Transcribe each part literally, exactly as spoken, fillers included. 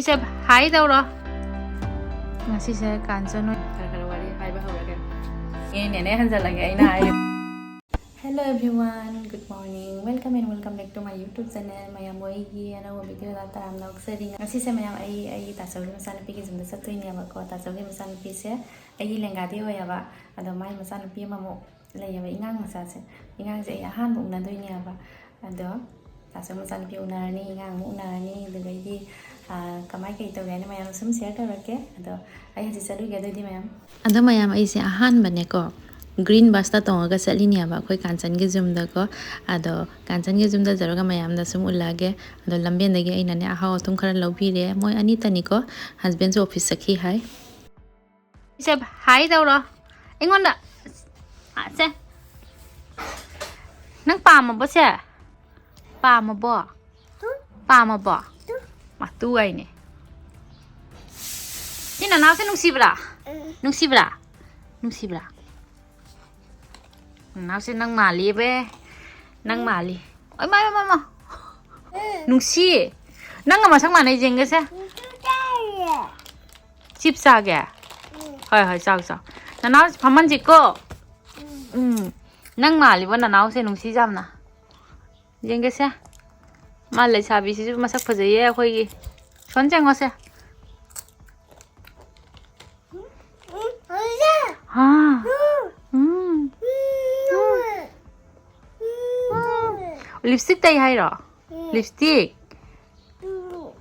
ꯏꯆꯦ, ꯍꯥꯏ ꯇꯧꯔꯣ꯫ ꯉꯁꯤꯁꯦ ꯀꯥꯟꯆꯟ ꯍꯣꯏ ꯈꯔ ꯈꯔ ꯋꯥꯔꯤ ꯍꯥꯏꯕ ꯍꯧꯔꯒꯦ꯫ ꯑꯦ, ꯅꯦꯅꯦ ꯍꯟꯖꯜꯂꯒꯦ ꯑꯩꯅ ꯍꯥꯏ꯫ Hello everyone, good morning, welcome and welcome back to my YouTube channel. ꯃꯌꯥꯝ ꯃꯣꯏꯒꯤ ꯑꯅꯧꯕ ꯚꯤꯗꯤꯑꯣꯗ ꯇꯔꯥꯝꯅ ꯑꯣꯛꯆꯔꯤ꯫ ꯉꯁꯤꯁꯦ ꯃꯌꯥꯝ ꯑꯩ ꯑꯩꯒꯤ ꯇꯥꯆꯧꯒꯤ ꯃꯆꯥꯅꯨꯄꯤꯒꯤ ꯌꯨꯝꯗ ꯆꯠꯇꯣꯏꯅꯦꯕꯀꯣ꯫ ꯇꯥꯆꯧꯒꯤ ꯃꯆꯥꯅꯨꯄꯤꯁꯦ ꯑꯩꯒꯤ ꯂꯦꯡꯒꯥꯗꯤ ꯑꯣꯏꯌꯦꯕ, ꯑꯗꯣ ꯃꯥꯏ ꯃꯆꯥꯅꯨꯄꯤ ꯑꯃꯃꯨꯛ ꯂꯩꯌꯦꯕ, ꯏꯉꯥꯡ ꯃꯆꯥꯁꯦ꯫ ꯏꯉꯥꯡꯁꯦ ꯑꯩ ꯑꯍꯥꯟꯕ ꯎꯅꯗꯣꯏꯅꯦꯕ꯫ ꯑꯗꯣ ꯇꯥꯆꯧ ꯃꯆꯥꯅꯨꯄꯤ ꯎꯅꯔꯅꯤ, ꯏꯉꯥꯡ ꯑꯃꯨꯛ ꯎꯅꯔꯅꯤ, ꯑꯗꯨꯗꯩꯗꯤ, ꯑꯥ, ꯀꯃꯥꯏ ꯀꯩ ꯇꯧꯒꯦ ꯍꯥꯏꯅ ꯃꯌꯥꯝ ꯁꯨꯝ share ꯇꯧꯔꯛꯀꯦ꯫ ꯑꯗꯣ ꯑꯩ ꯍꯧꯖꯤꯛ ꯆꯠꯂꯨꯒꯦ ꯑꯗꯨꯗꯤ ꯃꯌꯥꯝ꯫ ꯑꯗꯣ ꯃꯌꯥꯝ, ꯑꯩꯁꯦ ꯑꯍꯥꯟꯕꯅꯦꯀꯣ green busꯇ ꯇꯣꯡꯉꯒ ꯆꯠꯂꯤꯅꯦꯕ ꯑꯩꯈꯣꯏ ꯀꯥꯟꯆꯟꯒꯤ ꯌꯨꯝꯗꯀꯣ꯫ ꯑꯗꯣ ꯀꯥꯟꯆꯟꯒꯤ ꯌꯨꯝꯗ ꯆꯠꯂꯒ ꯃꯌꯥꯝꯗ ꯁꯨꯝ ꯎꯠꯂꯛꯑꯒꯦ꯫ ꯑꯗꯣ ꯂꯝꯕꯦꯟꯗꯒꯤ ꯑꯩꯅꯅꯦ ꯑꯍꯥꯎ ꯑꯊꯨꯝ ꯈꯔ ꯂꯧꯕꯤꯔꯦ꯫ ꯃꯣꯏ ꯑꯅꯤꯇꯅꯤꯀꯣ, husbandꯁꯨ office ꯆꯠꯈꯤ ꯍꯥꯏ꯫ ꯁꯦ, ꯍꯥꯏ ꯇꯧꯔꯣ꯫ ꯑꯩꯉꯣꯟꯗ꯫ ꯑ, ꯁꯦ꯫ ꯅꯪ ꯄꯥꯝꯃꯕꯣ ꯁꯦ? ꯄꯥꯝꯃꯕꯣ? ꯄꯥꯝꯃꯕꯣ? ꯃꯇꯨ ꯍꯥꯏꯅꯦ꯫ ꯁꯤ ꯅꯅꯥꯎꯁꯦ ꯅꯨꯡꯁꯤꯕ꯭ꯔꯥ? ꯅꯨꯡꯁꯤꯕ꯭ꯔꯥ? ꯅꯨꯡꯁꯤꯕ꯭ꯔꯥ? ꯅꯅꯥꯎꯁꯦ ꯅꯪ ꯃꯥꯜꯂꯤꯕꯦ꯫ ꯅꯪ ꯃꯥꯜꯂꯤ꯫ ꯑꯣꯏ, ꯃꯥ, ꯃꯥ, ꯃꯥ, ꯃꯥ꯫ ꯅꯨꯡꯁꯤ꯫ ꯅꯪꯒ ꯃꯁꯛ ꯃꯥꯟꯅꯩ ꯌꯦꯡꯒꯦꯁꯦ꯫ Chips ꯆꯥꯒꯦ? ꯍꯣꯏ, ꯍꯣꯏ, ꯆꯥꯎ, ꯆꯥꯎ꯫ ꯅꯅꯥꯎ ꯐꯝꯍꯟꯁꯤꯀꯣ꯫ ꯎꯝ꯫ ꯅꯪ ꯃꯥꯜꯂꯤꯕꯣ ꯅꯅꯥꯎꯁꯦ ꯅꯨꯡꯁꯤ ꯌꯥꯝꯅ꯫ ꯌꯦꯡꯒꯦꯁꯦ꯫ ꯃꯥ ꯂꯩꯁꯥꯕꯤꯁꯤꯁꯨ ꯃꯁꯛ ꯐꯖꯩꯌꯦ ꯑꯩꯈꯣꯏꯒꯤ꯫ ꯁꯣꯟ ꯆꯦꯡꯉꯣꯁꯦ꯫ ꯍꯥ꯫ ꯎꯝ꯫ Lipstick ꯇꯩ ꯍꯥꯏꯔꯣ? Lipstick?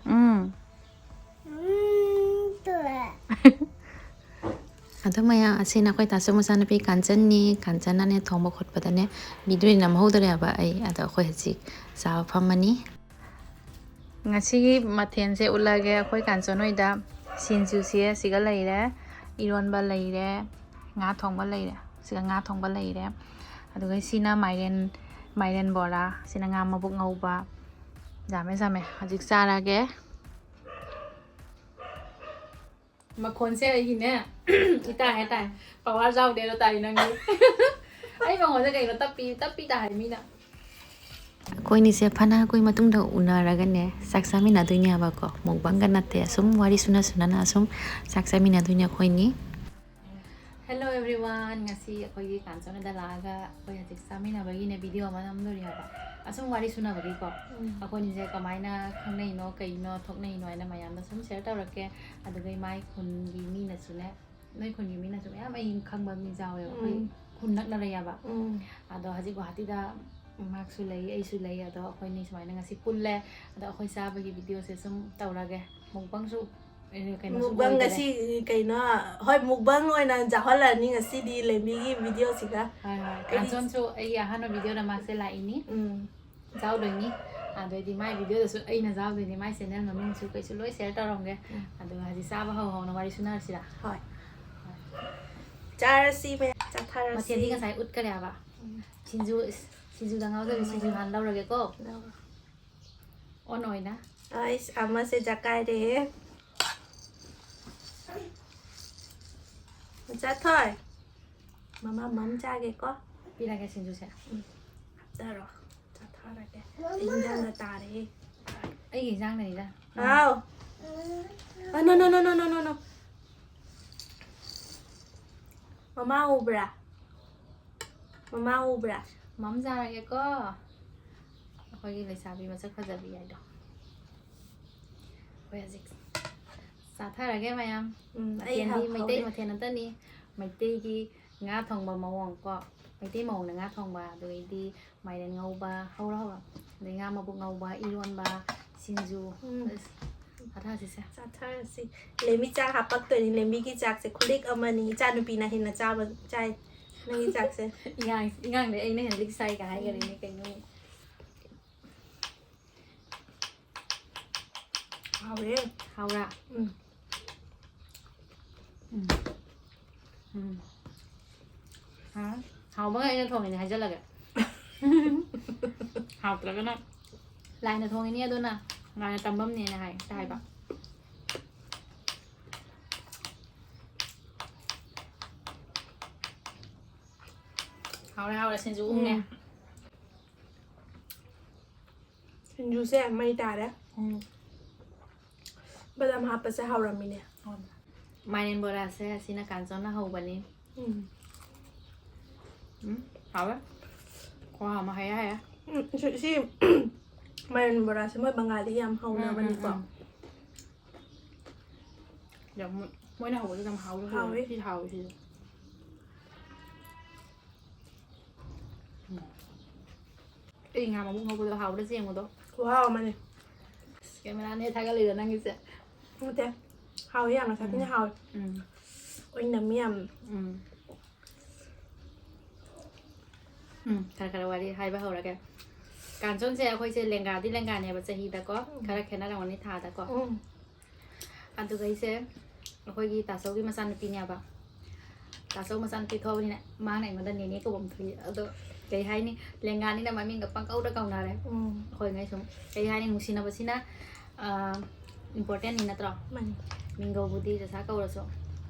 ꯎꯝ꯫ ꯑꯗꯣ ꯃꯌꯥꯝ, ꯑꯁꯤꯅ ꯑꯩꯈꯣꯏ ꯇꯥꯆꯧ ꯃꯆꯥꯅꯨꯄꯤ ꯀꯥꯟꯆꯟꯅꯤ꯫ ꯀꯥꯟꯆꯟꯅꯅꯦ ꯊꯣꯡꯕ ꯈꯣꯠꯄꯗꯅꯦ video ꯅꯝꯍꯧꯗꯔꯦꯕ ꯑꯩ꯫ ꯑꯗꯣ ꯑꯩꯈꯣꯏ ꯍꯧꯖꯤꯛ ꯆꯥꯕ ꯐꯝꯃꯅꯤ꯫ ꯉꯁꯤꯒꯤ ꯃꯊꯦꯜꯁꯦ ꯎꯠꯂꯒꯦ꯫ ꯑꯩꯈꯣꯏ ꯀꯥꯟꯆꯟ ꯍꯣꯏꯗ ꯁꯤꯡꯖꯨꯁꯦ ꯁꯤꯒ ꯂꯩꯔꯦ, ꯏꯔꯣꯟꯕ ꯂꯩꯔꯦ, ꯉꯥ ꯊꯣꯡꯕ ꯂꯩꯔꯦ, ꯁꯤꯒ ꯉꯥ ꯊꯣꯡꯕ ꯂꯩꯔꯦ꯫ ꯑꯗꯨꯒ ꯁꯤꯅ ꯃꯥꯏꯔꯦꯟ, ꯃꯥꯏꯔꯦꯟ ꯕꯣꯔꯥ, ꯁꯤꯅ ꯉꯥ ꯃꯕꯨꯛ ꯉꯧꯕ꯫ ꯌꯥꯝꯃꯦ, ꯌꯥꯝꯃꯦ꯫ ꯍꯧꯖꯤꯛ ꯆꯥꯔꯒꯦ꯫ ꯃꯈꯣꯟꯁꯦ ꯑꯩꯒꯤꯅꯦ, ꯏꯇꯥ ꯍꯥꯏꯇꯥꯔꯦ, power ꯌꯥꯎꯗꯦ ꯑꯗꯣ ꯇꯥꯏ ꯅꯪꯒꯤ꯫ ꯑꯩ ꯃꯉꯣꯟꯗ ꯀꯩꯅꯣ ꯇꯞꯄꯤ, ꯇꯞꯄꯤ ꯇꯥ ꯍꯥꯏ ꯃꯤꯅ꯫ ꯑꯩꯈꯣꯏꯅꯤꯁꯦ ꯐꯅ ꯀꯨꯏ ꯃꯇꯨꯡꯗ ꯎꯅꯔꯒꯅꯦ, ꯆꯥꯛ ꯆꯥꯃꯤꯟꯅꯗꯣꯏꯅꯦꯕꯀꯣ꯫ ꯃꯨꯛꯕꯥꯡꯒ ꯅꯠꯇꯦ, ꯑꯁꯨꯝ ꯋꯥꯔꯤ ꯁꯨꯅ ꯁꯨꯅꯅ ꯑꯁꯨꯝ ꯆꯥꯛ ꯆꯥꯃꯤꯟꯅꯗꯣꯏꯅꯦ ꯑꯩꯈꯣꯏꯅꯤ꯫ Hello everyone, ꯉꯁꯤ ꯑꯩꯈꯣꯏꯒꯤ ꯀꯥꯟꯆꯣꯟꯗ ꯂꯥꯛꯑꯒ ꯑꯩꯈꯣꯏ ꯍꯧꯖꯤꯛ ꯆꯥꯃꯤꯟꯅꯕꯒꯤꯅꯦ video ꯑꯃ ꯅꯝꯗꯣꯔꯤ ꯍꯥꯏꯕ꯫ ꯑꯁꯨꯝ ꯋꯥꯔꯤ ꯁꯨꯅꯕꯒꯤꯀꯣ꯫ ꯎꯝ꯫ ꯑꯩꯈꯣꯏꯅꯤꯁꯦ ꯀꯃꯥꯏꯅ ꯈꯪꯅꯩꯅꯣ, ꯀꯩꯅꯣ, ꯊꯣꯛꯅꯩꯅꯣ ꯍꯥꯏꯅ ꯃꯌꯥꯝꯗ ꯁꯨꯝ share ꯇꯧꯔꯛꯀꯦ꯫ ꯑꯗꯨꯒ ꯃꯥꯏ ꯈꯨꯟꯒꯤ ꯃꯤꯅꯁꯨꯅꯦ, ꯅꯣꯏ ꯈꯨꯟꯒꯤ ꯃꯤꯅꯁꯨ ꯃꯌꯥꯝ ꯑꯩ ꯈꯪꯕ ꯃꯤ ꯌꯥꯎꯋꯦꯕ, ꯑꯩꯈꯣꯏ ꯎꯝ꯫ ꯈꯨꯟ ꯅꯛꯅ ꯂꯩꯌꯦꯕ꯫ ꯎꯝ꯫ ꯑꯗꯣ ꯍꯧꯖꯤꯛ ꯒꯨꯍꯥꯇꯤꯗ ꯃꯍꯥꯛꯁꯨ ꯂꯩ, ꯑꯩꯁꯨ ꯂꯩ꯫ ꯑꯗꯣ ꯑꯩꯈꯣꯏꯅꯤ ꯁꯨꯃꯥꯏꯅ ꯉꯁꯤ ꯄꯨꯜꯂꯦ꯫ ꯑꯗꯣ ꯑꯩꯈꯣꯏ ꯆꯥꯕꯒꯤ videoꯁꯦ ꯁꯨꯝ ꯇꯧꯔꯒꯦ꯫ ꯃꯨꯛꯕꯥꯡꯁꯨ, ꯑꯦ, ꯀꯩꯅꯣꯁꯨ ꯃꯨꯛꯕꯥꯡ ꯑꯣꯏꯗꯔꯦ꯫ ꯉꯁꯤ ꯀꯩꯅꯣ, ꯍꯣꯏ, ꯃꯨꯛꯕꯥꯡ ꯑꯣꯏꯅ ꯆꯥꯍꯜꯂꯅꯤ ꯉꯁꯤꯗꯤ ꯂꯦꯝꯕꯤꯒꯤ videoꯁꯤꯒ꯫ ꯍꯣꯏ, ꯍꯣꯏ꯫ ꯑꯩꯗꯤ ꯀꯥꯟꯆꯣꯟꯁꯨ ꯑꯩꯒꯤ ꯑꯍꯥꯟꯕ videoꯗ ꯃꯥꯁꯦ ꯂꯥꯛꯏꯅꯤ꯫ ꯎꯝ꯫ ꯌꯥꯎꯗꯣꯏꯅꯤ꯫ ꯑꯗꯩꯗꯤ ꯃꯥꯏ videoꯗꯁꯨ ꯑꯩꯅ ꯌꯥꯎꯗꯣꯏꯅꯤ, ꯃꯥꯏ channel ꯃꯃꯤꯡꯁꯨ ꯀꯩꯁꯨ ꯂꯣꯏ share ꯇꯧꯔꯝꯒꯦ꯫ ꯎꯝ꯫ ꯑꯗꯨꯒ ꯍꯧꯖꯤꯛ ꯆꯥꯕ ꯍꯧ ꯍꯧꯅ ꯋꯥꯔꯤ ꯁꯨꯅꯔꯁꯤꯔꯥ? ꯍꯣꯏ꯫ ꯆꯥꯔꯁꯤ ꯃꯌꯥꯝ, ꯆꯥꯊꯔꯁꯤ꯫ ꯃꯊꯦꯜꯗꯤ ꯉꯁꯥꯏ ꯎꯠꯈꯔꯦ ꯍꯥꯏꯕ꯫ ꯎꯝ꯫ ꯁꯤꯡꯖꯨ, ꯁꯤꯡꯖꯨꯗ ꯉꯥꯎꯖꯕꯤ ꯎꯝ꯫ ꯁꯤꯡꯖꯨ ꯍꯥꯟꯅ ꯂꯧꯔꯒꯦꯀꯣ꯫ ꯂꯧꯔꯣ꯫ On ꯑꯣꯏꯅ꯫ ꯑꯩꯁ, ꯑꯃꯁꯦ ꯆꯀꯥꯏꯔꯦꯍꯦ꯫ ꯆꯥꯊꯣꯏ꯫ ꯃꯃꯥ ꯃꯝ ꯆꯥꯒꯦꯀꯣ꯫ ꯄꯤꯔꯒꯦ ꯁꯤꯡꯖꯨꯁꯦ꯫ ꯎꯝ꯫ ꯍꯥꯞꯆꯔꯣ꯫ ꯆꯥꯊꯔꯒꯦ꯫ ꯑꯩ ꯏꯟꯖꯥꯡꯗ ꯇꯥꯔꯦꯍꯦ꯫ ꯑꯩꯒꯤ ꯏꯟꯖꯥꯡꯗꯅꯤꯗ꯫ ꯍꯥꯎ꯫ ꯑ, no, no, no, no, no, no, no. ꯃꯃꯥ ꯎꯕ꯭ꯔꯥ? ꯃꯃꯥ ꯎꯕ꯭ꯔꯥ? ꯃꯝ ꯆꯥꯔꯒꯦꯀꯣ꯫ ꯑꯩꯈꯣꯏꯒꯤ ꯂꯩꯁꯥꯕꯤ ꯃꯁꯛ ꯐꯖꯕꯤ ꯍꯥꯏꯗꯣ꯫ ꯑꯩꯈꯣꯏ ꯍꯧꯖꯤꯛ ꯆꯥꯊꯔꯒꯦ ꯃꯌꯥꯝ꯫ ꯎꯝ, ꯑꯩ ꯃꯊꯦꯜꯗꯤ ꯍꯥꯎ-, ꯃꯩꯇꯩ ꯍꯥꯎꯔꯦ꯫ ꯃꯊꯦꯜ ꯅꯠꯇꯅꯤ꯫ ꯃꯩꯇꯩꯒꯤ ꯉꯥ ꯊꯣꯡꯕ ꯃꯑꯣꯡ ꯀꯣ꯫ ꯃꯩꯇꯩ ꯃꯑꯣꯡꯗ ꯉꯥ ꯊꯣꯡꯕ, ꯑꯗꯨꯗꯩꯗꯤ ꯃꯥꯏꯔꯦꯟ ꯉꯧꯕ, ꯍꯧꯔ ꯍꯧꯔ꯫ ꯑꯗꯩ ꯉꯥ ꯃꯕꯨꯛ ꯉꯧꯕ, ꯏꯔꯣꯟꯕ, ꯁꯤꯡꯖꯨ꯫ ꯎꯝ꯫ ꯑꯁ, ꯆꯥꯊꯔꯁꯤꯁꯦ꯫ ꯆꯥꯊꯔꯁꯤ꯫ ꯂꯦꯝꯕꯤ ꯆꯥꯛ ꯍꯥꯞꯄꯛꯇꯣꯏꯅꯤ꯫ ꯂꯦꯝꯕꯤꯒꯤ ꯆꯥꯛꯁꯦ ꯈꯨꯂꯤꯛ ꯑꯃꯅꯤ꯫ ꯏꯆꯥꯅꯨꯄꯤꯅ ꯍꯦꯟꯅ ꯆꯥꯕ ꯆꯥꯏ ꯅꯪꯒꯤ ꯆꯥꯛꯁꯦ꯫ ꯏꯉꯥꯡ-, ꯏꯉꯥꯡꯗꯩ ꯑꯩꯅ ꯍꯦꯟꯅ ꯂꯤꯛ ꯆꯥꯏꯒ ꯍꯥꯏꯈꯔꯦꯅꯦ ꯀꯩꯅꯣ꯫ ꯍꯥꯎꯔꯦ꯫ ꯍꯥꯎꯔꯥ? ꯎꯝ꯫ ꯎꯝ꯫ ꯎꯝ꯫ ꯍꯥ? ꯍꯥꯎꯕꯒ ꯑꯩꯅ ꯊꯣꯡꯉꯤꯅꯦ ꯍꯥꯏꯖꯜꯂꯒꯦ꯫ ꯍꯥꯎꯇ꯭ꯔꯒꯅ ꯂꯥꯏꯅ ꯊꯣꯡꯉꯤꯅꯤ, ꯑꯗꯨꯅ ꯂꯥꯏꯅ ꯇꯝꯕꯝꯅꯦꯅ ꯍꯥꯏ, ꯍꯥꯏꯕ꯫ ꯍꯥꯎꯔꯦ, ꯍꯥꯎꯔꯦ, ꯁꯤꯡꯖꯨ ꯎꯝꯅꯦ꯫ ꯎꯝ꯫ ꯁꯤꯡꯖꯨꯁꯦ ꯃꯩ ꯇꯥꯔꯦ꯫ ꯎꯝ꯫ ꯕꯗꯥꯝ ꯍꯥꯞꯄꯁꯦ ꯍꯥꯎꯔꯝꯃꯤꯅꯦ꯫ ꯃꯥꯏꯔꯦꯟ ꯕꯣꯔꯥꯁꯦ ꯑꯁꯤꯅ ꯀꯥꯟꯆꯣꯟꯅ ꯍꯧꯕꯅꯤ꯫ ꯎꯝ꯫ ꯎꯝ, ꯍꯥꯎꯋꯦ꯫ ꯈꯨꯍꯥꯎ ꯑꯃ ꯍꯩꯌꯥ ꯍꯩꯌꯥ꯫ ꯎꯝ, ꯁꯤ, ꯁꯤ ꯃꯥꯏꯔꯦꯟ ꯕꯣꯔꯥꯁꯦ ꯃꯣꯏ ꯕꯪꯒꯥꯂꯤ ꯌꯥꯝ ꯍꯧꯅꯕꯅꯤꯀꯣ꯫ ꯎꯝ, ꯎꯝ, ꯎꯝ꯫ ꯌꯥꯝ ꯃꯣꯏ-, ꯃꯣꯏꯅ ꯍꯧꯕꯗꯣ ꯌꯥꯝ ꯍꯥꯎꯁꯨ ꯍꯥꯎꯋꯦ꯫ ꯍꯥꯎꯋꯦ꯫ ꯁꯤ ꯍꯥꯎꯋꯦ ꯁꯤꯁꯨ꯫ ꯎꯝ꯫ ꯑꯩ ꯉꯥ ꯃꯕꯨꯛ ꯉꯧꯕꯗꯣ ꯍꯥꯎꯕ꯭ꯔꯥ ꯌꯦꯡꯉꯨꯗꯣ꯫ ꯈꯨꯍꯥꯎ ꯑꯃꯅꯤ꯫ ꯑꯁ, camera ꯅꯦ ꯊꯥꯒꯠꯂꯤꯔꯣ ꯅꯪꯒꯤꯁꯦ? ꯅꯠꯇꯦ꯫ ꯍꯥꯎꯋꯤ ꯌꯥꯝꯅ, ꯁꯥꯊꯤꯅ ꯎꯝ꯫ ꯍꯥꯎꯋꯤ꯫ ꯎꯝ꯫ ꯑꯣꯏꯅꯝꯃꯤ ꯌꯥꯝ꯫ ꯎꯝ꯫ ꯎꯝ, ꯈꯔ ꯈꯔ ꯋꯥꯔꯤ ꯍꯥꯏꯕ ꯍꯧꯔꯒꯦ꯫ ꯀꯥꯟꯆꯣꯟꯁꯦ ꯑꯩꯈꯣꯏꯁꯦ ꯂꯦꯡꯒꯥꯗꯤ ꯂꯦꯡꯒꯥꯅꯦꯕ ꯆꯍꯤꯗꯀꯣ꯫ ꯎꯝ꯫ ꯈꯔ ꯈꯦꯠꯅꯔꯝꯒꯅꯤ ꯊꯥꯗꯀꯣ꯫ ꯎꯝ꯫ ꯑꯗꯨꯒ ꯑꯩꯁꯦ, ꯑꯩꯈꯣꯏꯒꯤ ꯇꯥꯆꯧꯒꯤ ꯃꯆꯥꯅꯨꯄꯤꯅꯦꯕ꯫ ꯇꯥꯆꯧ ꯃꯆꯥꯅꯨꯄꯤ ꯊꯣꯛꯑꯕꯅꯤꯅ ꯃꯥꯅ ꯑꯩꯉꯣꯟꯗ ꯅꯦꯅꯦ ꯀꯧꯐꯝ ꯊꯣꯛꯏ꯫ ꯑꯗꯣ ꯀꯩ ꯍꯥꯏꯅꯤ, ꯂꯦꯡꯒꯥꯅꯤꯅ ꯃꯃꯤꯡꯒ ꯄꯪꯀꯧꯗ ꯀꯧꯅꯔꯦ꯫ ꯎꯝ꯫ ꯑꯩꯈꯣꯏꯉꯩ ꯁꯨꯝ ꯀꯩ ꯍꯥꯏꯅꯤ, ꯅꯨꯡꯁꯤꯅꯕꯁꯤꯅ, ꯑꯥ, important ꯅꯤ ꯅꯠꯇ꯭ꯔꯣ? ꯃꯥꯅꯤ꯫ ꯃꯤꯡꯒꯧꯕꯨꯗꯤ ꯆꯆꯥ ꯀꯧꯔꯁꯨ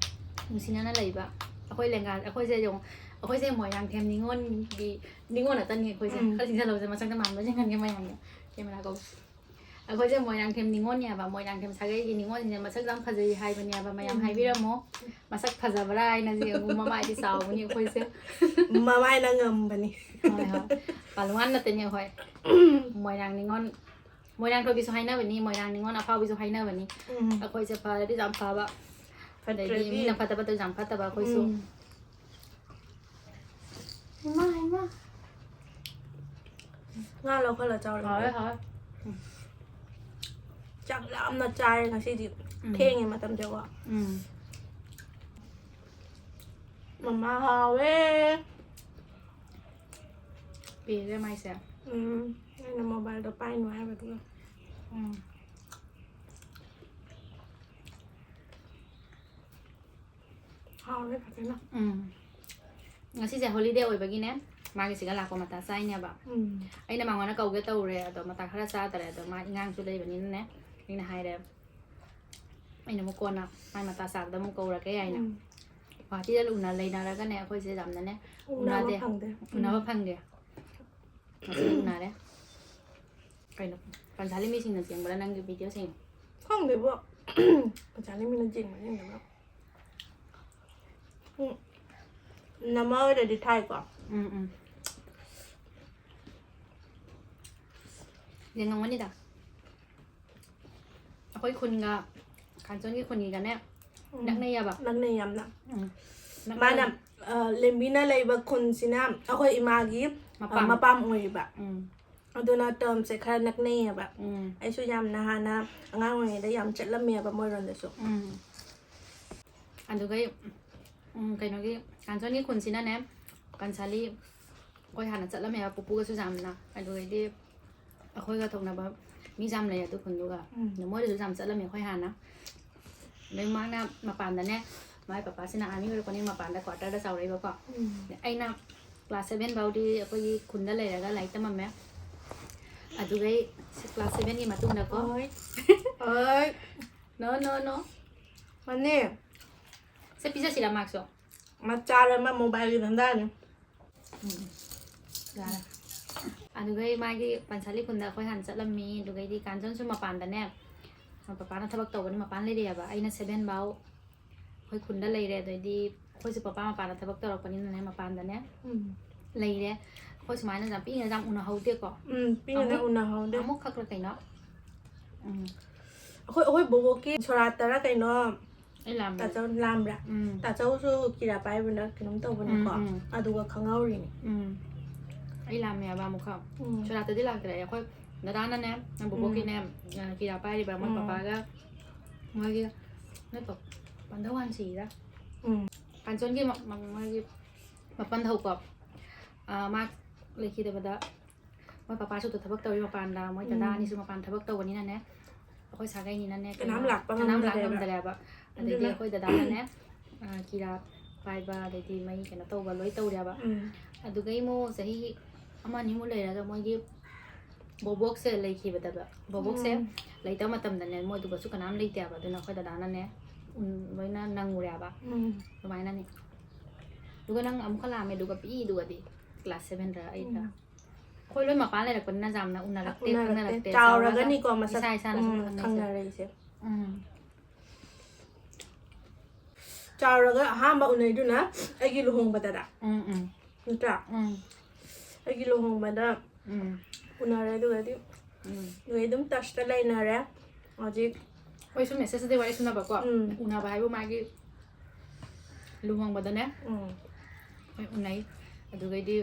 ꯅꯨꯡꯁꯤꯅꯅ ꯂꯩꯕ꯫ ꯑꯩꯈꯣꯏ ꯂꯦꯡꯒꯥ, ꯑꯩꯈꯣꯏꯁꯦ ꯌꯦꯡꯉꯣ, ꯑꯩꯈꯣꯏꯁꯦ ꯃꯣꯏꯔꯥꯡꯊꯦꯝ ꯅꯤꯉꯣꯜꯒꯤ ꯅꯤꯉꯣꯜ ꯉꯥꯛꯇꯅꯤ ꯑꯩꯈꯣꯏꯁꯦ꯫ ꯎꯝ꯫ ꯈꯔ ꯆꯤꯡꯁꯤꯜꯂꯧꯁꯦ, ꯃꯁꯛꯇ ꯃꯥꯟꯕꯁꯤꯡ ꯈꯟꯒꯦ ꯃꯌꯥꯝꯅ꯫ Camera ꯀꯧ꯫ ꯑꯩꯈꯣꯏꯁꯦ ꯃꯣꯏꯔꯥꯡꯊꯦꯝ ꯅꯤꯉꯣꯜꯅꯦꯕ, ꯃꯣꯏꯔꯥꯡꯊꯦꯝ ꯁꯥꯒꯩꯒꯤ ꯅꯤꯉꯣꯜꯁꯤꯡꯁꯦ ꯃꯁꯛ ꯌꯥꯝ ꯐꯖꯩ ꯍꯥꯏꯕꯅꯦꯕ, ꯃꯌꯥꯝ ꯎꯝ꯫ ꯍꯥꯏꯕꯤꯔꯝꯃꯣ꯫ ꯃꯁꯛ ꯐꯖꯕ꯭ꯔꯥ ꯍꯥꯏꯅ ꯌꯦꯡꯉꯨ, ꯃꯃꯥꯏꯗꯤ ꯆꯥꯎꯕꯅꯤ ꯑꯩꯈꯣꯏꯁꯦ꯫ ꯃꯃꯥꯏꯅ ꯉꯝꯕꯅꯤ꯫ ꯍꯣꯏ, ꯍꯣꯏ꯫ ꯄꯥꯜꯋꯥꯟ ꯅꯠꯇꯅꯤ ꯑꯩꯈꯣꯏ꯫ ꯃꯣꯏꯔꯥꯡ ꯅꯤꯉꯣꯜ, ꯃꯣꯏꯔꯥꯡ ꯊꯣꯏꯕꯤꯁꯨ ꯍꯥꯏꯅꯕꯅꯤ, ꯃꯣꯏꯔꯥꯡ ꯅꯤꯉꯣꯜ ꯑꯐꯥꯎꯕꯤꯁꯨ ꯍꯥꯏꯅꯕꯅꯤ꯫ ꯎꯝ꯫ ꯑꯩꯈꯣꯏꯁꯦ ꯐꯔꯗꯤ ꯌꯥꯝ ꯐꯕ, ꯑꯗꯩꯗꯤ ꯐꯠꯇ꯭ꯔꯗꯤ ꯃꯤꯅ ꯐꯠꯇꯕꯗ ꯌꯥꯝ ꯐꯠꯇꯕ ꯑꯩꯈꯣꯏꯁꯨ꯫ ꯎꯝ꯫ ꯏꯃꯥ, ꯏꯃꯥ꯫ ꯉꯥ ꯂꯧꯈꯠꯂ ꯆꯥꯎꯔꯦ꯫ ꯍꯥꯎꯋꯦ, ꯍꯥꯎꯋꯦ꯫ ꯎꯝ꯫ ꯆꯥꯛ ꯂꯥꯝꯅ ꯆꯥꯔꯦ ꯉꯁꯤꯗꯤ꯫ ꯎꯝ꯫ ꯊꯦꯡꯉꯦ ꯃꯇꯝꯁꯦꯀꯣ꯫ ꯎꯝ꯫ ꯃꯃꯥ ꯍꯥꯎꯋꯦ꯫ ꯄꯦꯔꯦ ꯃꯥꯏꯁꯦ꯫ ꯎꯝ꯫ ꯑꯩꯅ mobile ꯗꯣ ꯄꯥꯏꯅꯨ ꯍꯥꯏꯕꯗꯨꯒ꯫ ꯎꯝ꯫ ꯍꯥꯎꯔꯦ ꯐꯖꯅ꯫ ꯎꯝ꯫ ꯉꯁꯤꯁꯦ holiday ꯑꯣꯏꯕꯒꯤꯅꯦ, ꯃꯥꯒꯤ ꯁꯤꯒ ꯂꯥꯛꯄ ꯃꯇꯥ ꯆꯥꯏꯅꯦꯕ꯫ ꯎꯝ꯫ ꯑꯩꯅ ꯃꯉꯣꯟꯗ ꯀꯧꯒꯦ ꯇꯧꯔꯦ, ꯑꯗꯣ ꯃꯇꯥ ꯈꯔ ꯆꯥꯗꯔꯦ, ꯑꯗꯣ ꯃꯥ ꯏꯉꯥꯡꯁꯨ ꯂꯩꯕꯅꯤꯅꯅꯦ, ꯑꯩꯅ ꯍꯥꯏꯔꯦ, ꯑꯩꯅ ꯑꯃꯨꯛ ꯀꯣꯟꯅ ꯃꯥꯏ ꯃꯇꯥ ꯆꯥꯕꯗ ꯑꯃꯨꯛ ꯀꯧꯔꯒꯦ ꯍꯥꯏꯅ꯫ ꯎꯝ꯫ ꯒꯨꯍꯥꯇꯤꯗ ꯎꯅ ꯂꯩꯅꯔꯒꯅꯦ, ꯑꯩꯈꯣꯏꯁꯦ ꯌꯥꯝꯅꯅꯦ ꯎꯅꯕ ꯎꯅꯗꯦ꯫ ꯐꯪꯗꯦ꯫ ꯎꯅꯕ ꯎꯝ꯫ ꯐꯪꯗꯦ꯫ ꯉꯁꯤ ꯎꯅꯔꯦ꯫ ꯀꯩꯅꯣ, ꯄꯟꯁꯥꯂꯤ ꯃꯤꯁꯤꯡꯅ ꯆꯦꯟꯕ꯭ꯔꯥ ꯅꯪꯒꯤ ꯚꯤꯗꯤꯑꯣꯁꯤꯡ? ꯈꯪꯗꯦꯕꯣ꯫ ꯄꯟꯁꯥꯂꯤ ꯃꯤꯅ ꯆꯦꯟꯕ ꯆꯦꯟꯗꯕ꯭ꯔꯥ? ꯎꯝ꯫ ꯅꯃꯥ ꯍꯣꯏꯗꯗꯤ ꯊꯥꯏꯀꯣ? ꯎꯝ ꯎꯝ꯫ ꯌꯦꯡꯉꯝꯒꯅꯤꯗ꯫ ꯑꯩꯈꯣꯏ ꯈꯨꯟꯒ ꯀꯥꯟꯆꯣꯟꯒꯤ ꯈꯨꯟꯒꯤꯒꯅꯦ ꯎꯝ꯫ ꯅꯛꯅꯩꯌꯦꯕ꯫ ꯅꯛꯅꯩ ꯌꯥꯝꯅ꯫ ꯎꯝ꯫ ꯅꯛꯅꯩ꯫ ꯃꯥꯅ ꯑ, ꯂꯦꯝꯕꯤꯅ ꯂꯩꯕ ꯈꯨꯟꯁꯤꯅ ꯑꯩꯈꯣꯏ ꯏꯃꯥꯒꯤ ꯑ, ꯃꯄꯥꯝ꯫ ꯃꯄꯥꯝ ꯑꯣꯏꯔꯤꯕ꯫ ꯎꯝ꯫ ꯑꯗꯨꯅ ꯇꯔꯝꯁꯦ ꯈꯔ ꯅꯛꯅꯩꯌꯦꯕ꯫ ꯎꯝ꯫ ꯑꯩꯁꯨ ꯌꯥꯝꯅ ꯍꯥꯟꯅ ꯑꯉꯥꯡ ꯑꯣꯏꯔꯤꯉꯩꯗ ꯌꯥꯝ ꯆꯠꯂꯝꯃꯦꯕ ꯃꯣꯏꯔꯣꯝꯗꯁꯨ꯫ ꯎꯝ꯫ ꯑꯗꯨꯒꯩ ꯎꯝ, ꯀꯩꯅꯣꯒꯤ ꯀꯥꯟꯆꯣꯟꯒꯤ ꯈꯨꯟꯁꯤꯅꯅꯦ ꯄꯟꯁꯥꯂꯤ ꯑꯩꯈꯣꯏ ꯍꯥꯟꯅ ꯆꯠꯂꯝꯃꯦꯕ ꯄꯨꯄꯨꯒꯁꯨ ꯌꯥꯝꯅ꯫ ꯑꯗꯨꯒꯩꯗꯤ ꯑꯩꯈꯣꯏꯒ ꯊꯣꯛꯅꯕ ꯃꯤ ꯌꯥꯝ ꯂꯩ ꯑꯗꯨ ꯈꯨꯟꯗꯨꯒ꯫ ꯎꯝ꯫ ꯑꯗꯣ ꯃꯣꯏꯗꯁꯨ ꯌꯥꯝ ꯆꯠꯂꯝꯃꯦ ꯑꯩꯈꯣꯏ ꯍꯥꯟꯅ꯫ ꯑꯗꯩ ꯃꯥꯅ ꯃꯄꯥꯟꯗꯅꯦ, ꯃꯥꯏ ꯄꯄꯥꯁꯤꯅ ꯑꯥꯔꯃꯤ ꯑꯣꯏꯔꯛꯄꯅꯤ, ꯃꯄꯥꯟꯗ ꯀ꯭ꯋꯥꯇꯔꯗ ꯆꯥꯎꯔꯛꯏꯕꯀꯣ꯫ ꯎꯝ꯫ ꯑꯩꯅ ꯀ꯭ꯂꯥꯁ ꯁꯚꯦꯟ ꯐꯥꯎꯗꯤ ꯑꯩꯈꯣꯏꯒꯤ ꯈꯨꯟꯗ ꯂꯩꯔꯒ ꯂꯥꯏꯔꯤꯛ ꯇꯝꯃꯝꯃꯦ꯫ ꯑꯗꯨꯒꯩ ꯀ꯭ꯂꯥꯁ ꯁꯚꯦꯟꯒꯤ ꯃꯇꯨꯡꯗꯀꯣ꯫ ꯍꯣꯏ꯫ ꯍꯣꯏ꯫ ꯅꯣ ꯅꯣ ꯅꯣ꯫ ꯃꯅꯦ꯫ ꯁꯦ ꯄꯤꯖꯁꯤꯔ ꯃꯥꯛꯁꯨ? ꯃꯆꯥꯔ ꯑꯃ ꯃꯣꯕꯥꯏꯜꯒꯤ ꯙꯟꯗꯥꯅꯤ꯫ ꯎꯝ, ꯌꯥꯔꯦ꯫ ꯑꯗꯨꯒꯩ ꯃꯥꯒꯤ ꯄꯟꯁꯥꯂꯤ ꯈꯨꯟꯗ ꯑꯩꯈꯣꯏ ꯍꯥꯟꯅ ꯆꯠꯂꯝꯃꯤ꯫ ꯑꯗꯨꯒꯩꯗꯤ ꯀꯥꯟꯆꯟꯁꯨ ꯃꯄꯥꯟꯗꯅꯦ, ꯄꯄꯥꯅ ꯊꯕꯛ ꯇꯧꯕꯅꯤ, ꯃꯄꯥꯟ ꯂꯩꯔꯛꯑꯦꯕ꯫ ꯑꯩꯅ ꯁꯚꯦꯟ ꯐꯥꯎ ꯑꯩꯈꯣꯏ ꯈꯨꯟꯗ ꯂꯩꯔꯦ꯫ ꯑꯗꯩꯗꯤ ꯑꯩꯈꯣꯏꯁꯨ ꯄꯄꯥ ꯃꯄꯥꯟꯗ ꯊꯕꯛ ꯇꯧꯔꯛꯄꯅꯤꯅꯅꯦ, ꯃꯄꯥꯟꯗꯅꯦ ꯎꯝ꯫ ꯂꯩꯔꯦ꯫ ꯑꯩꯈꯣꯏ ꯁꯨꯃꯥꯏꯅ ꯌꯥꯝ ꯄꯤꯛꯏꯉꯩꯗ ꯌꯥꯝ ꯎꯅꯍꯧꯗꯦꯀꯣ꯫ ꯎꯝ, ꯄꯤꯛꯏꯉꯩꯗ ꯑꯃꯨꯛ ꯎꯅꯍꯧꯗꯦ꯫ ꯑꯃꯨꯛꯈꯛꯂ ꯀꯩꯅꯣ꯫ ꯎꯝ꯫ ꯑꯩꯈꯣꯏ ꯑꯩꯈꯣꯏ ꯕꯣꯕꯣꯛꯀꯤ ꯁꯣꯔꯥꯠꯇꯔ ꯀꯩꯅꯣ ꯑꯩ ꯂꯥꯝꯕ꯫ ꯇꯥꯆꯧ ꯂꯥꯝꯕ꯭ꯔꯥ? ꯎꯝ꯫ ꯇꯥꯆꯧꯁꯨ ꯀꯤꯔꯥ ꯄꯥꯏꯕꯅ ꯀꯩꯅꯣꯝ ꯇꯧꯕꯅꯦꯀꯣ꯫ ꯎꯝ, ꯎꯝ꯫ ꯑꯗꯨꯒ ꯈꯪꯍꯧꯔꯤꯅꯦ꯫ ꯎꯝ꯫ ꯑꯩ ꯂꯥꯝꯃꯦ ꯍꯥꯏꯕ ꯑꯃꯨꯛꯈꯛ꯫ ꯎꯝ꯫ ꯁꯣꯔꯥꯠꯇꯗꯤ ꯂꯥꯛꯇ꯭ꯔꯦ꯫ ꯑꯩꯈꯣꯏ ꯗꯗꯥꯅꯅꯦ, ꯅꯪ ꯕꯣꯕꯣꯛꯀꯤꯅꯦ, ꯑ, ꯀꯤꯔꯥ ꯄꯥꯏꯔꯤꯕ ꯃꯣꯏ ꯎꯝ꯫ ꯄꯄꯥꯒ ꯃꯣꯏꯒꯤ, ꯅꯣꯏ ꯄ-, ꯄꯟꯗꯧ ꯍꯥꯟ ꯁꯤꯔ? ꯎꯝ꯫ ꯀꯥꯟꯆꯣꯟꯒꯤ ꯃ-, ꯃ-, ꯃꯣꯏꯒꯤ ꯃꯄꯟ ꯍꯧꯀꯣ꯫ ꯑ, ꯃꯥ ꯂꯩꯈꯤꯗꯕꯗ ꯃꯣꯏ ꯄꯄꯥꯁꯨ ꯊꯕꯛ ꯇꯧꯔꯤ ꯃꯄꯥꯟꯗ, ꯃꯣꯏ ꯗꯗꯥ ꯎꯝ꯫ ꯑꯅꯤꯁꯨ ꯃꯄꯥꯟ ꯊꯕꯛ ꯇꯧꯕꯅꯤꯅꯅꯦ, ꯑꯩꯈꯣꯏ ꯁꯥꯒꯩꯅꯤꯅꯅꯦ, ꯀꯅꯥꯝ ꯀꯩꯅꯣ, ꯂꯥꯛꯄ ꯀꯅꯥꯝ ꯂꯥꯛ ꯉꯝꯗꯔꯦꯕ꯫ ꯉꯝꯗꯔꯦꯕ꯫ ꯑꯗꯩꯗꯤ ꯑꯗꯨꯅ ꯑꯩꯈꯣꯏ ꯗꯗꯥꯅꯅꯦ, ꯑ, ꯀꯤꯔꯥ ꯄꯥꯏꯕ, ꯑꯗꯩꯗꯤ ꯃꯩ ꯀꯩꯅꯣ ꯇꯧꯕ ꯂꯣꯏ ꯇꯧꯔꯦꯕ꯫ ꯎꯝ꯫ ꯑꯗꯨꯒꯩ ꯃꯣ ꯆꯍꯤ ꯑꯃ ꯑꯅꯤꯃꯨꯛ ꯂꯩꯔꯒ ꯃꯣꯏꯒꯤ ꯕꯣꯕꯣꯛꯁꯦ ꯂꯩꯈꯤꯕꯗꯕ, ꯕꯣꯕꯣꯛꯁꯦ ꯎꯝ꯫ ꯂꯩꯇꯕ ꯃꯇꯝꯗꯅꯦ, ꯃꯣꯏꯗꯨꯒꯁꯨ ꯀꯅꯥꯝ ꯂꯩꯇꯦꯕ꯫ ꯑꯗꯨꯅ ꯑꯩꯈꯣꯏ ꯗꯗꯥꯅꯅꯦ, ꯎꯝ, ꯂꯣꯏꯅ ꯅꯪꯉꯨꯔꯦꯕ꯫ ꯎꯝ꯫ ꯑꯗꯨꯃꯥꯏꯅꯅꯤ꯫ ꯑꯗꯨꯒ ꯅꯪ ꯑꯃꯨꯛꯀ ꯂꯥꯝꯃꯦ, ꯑꯗꯨꯒ ꯄꯤꯛꯏꯗꯨꯒꯗꯤ ꯀ꯭ꯂꯥꯁ ꯁꯚꯦꯟꯗ ꯑꯩꯠꯇ꯫ ꯎꯝ꯫ ꯑꯩꯈꯣꯏ ꯂꯣꯏ ꯃꯄꯥꯟ ꯂꯩꯔꯛꯄꯅꯤꯅ ꯌꯥꯝꯅ ꯎꯅꯔꯛꯇꯦ, ꯎꯅꯔꯛꯇꯦ꯫ ꯈꯪꯅꯔꯛꯇꯦ꯫ ꯆꯥꯎꯔꯒꯅꯤꯀꯣ ꯆꯥꯎꯔꯒ ꯃꯁꯛ ꯏꯁꯥ ꯏꯁꯥꯅ ꯁꯨꯝ ꯎꯝ, ꯈꯪꯅꯩꯁꯦ꯫ ꯈꯪꯅꯔꯛꯏꯁꯦ꯫ ꯎꯝ꯫ ꯆꯥꯎꯔꯒ ꯑꯍꯥꯟꯕ ꯎꯅꯩꯗꯨꯅ ꯑꯩꯒꯤ ꯂꯨꯍꯣꯡꯕꯗꯔ? ꯎꯝ, ꯎꯝ, ꯅꯠꯇ꯭ꯔꯥ? ꯎꯝ, ꯑꯩꯒꯤ ꯂꯨꯍꯣꯡꯕꯗ ꯎꯝ, ꯎꯅꯔꯦ, ꯑꯗꯨꯒꯗꯤ ꯎꯝ, ꯑꯗꯨꯒꯤ ꯑꯗꯨꯝ ꯇꯁꯇ ꯂꯩꯅꯔꯦ꯫ ꯍꯧꯖꯤꯛ ꯑꯩꯈꯣꯏꯁꯨ ꯃꯦꯁꯦꯖꯇꯗꯤ ꯋꯥꯔꯤ ꯁꯨꯅꯕꯀꯣ꯫ ꯎꯝ꯫ ꯎꯅꯕ ꯍꯥꯏꯕꯨ ꯃꯥꯒꯤ ꯂꯨꯍꯣꯡꯕꯗꯅꯦ ꯎꯝ꯫ ꯑꯩꯈꯣꯏ ꯎꯅꯩ꯫ ꯑꯗꯨꯒꯩꯗꯤ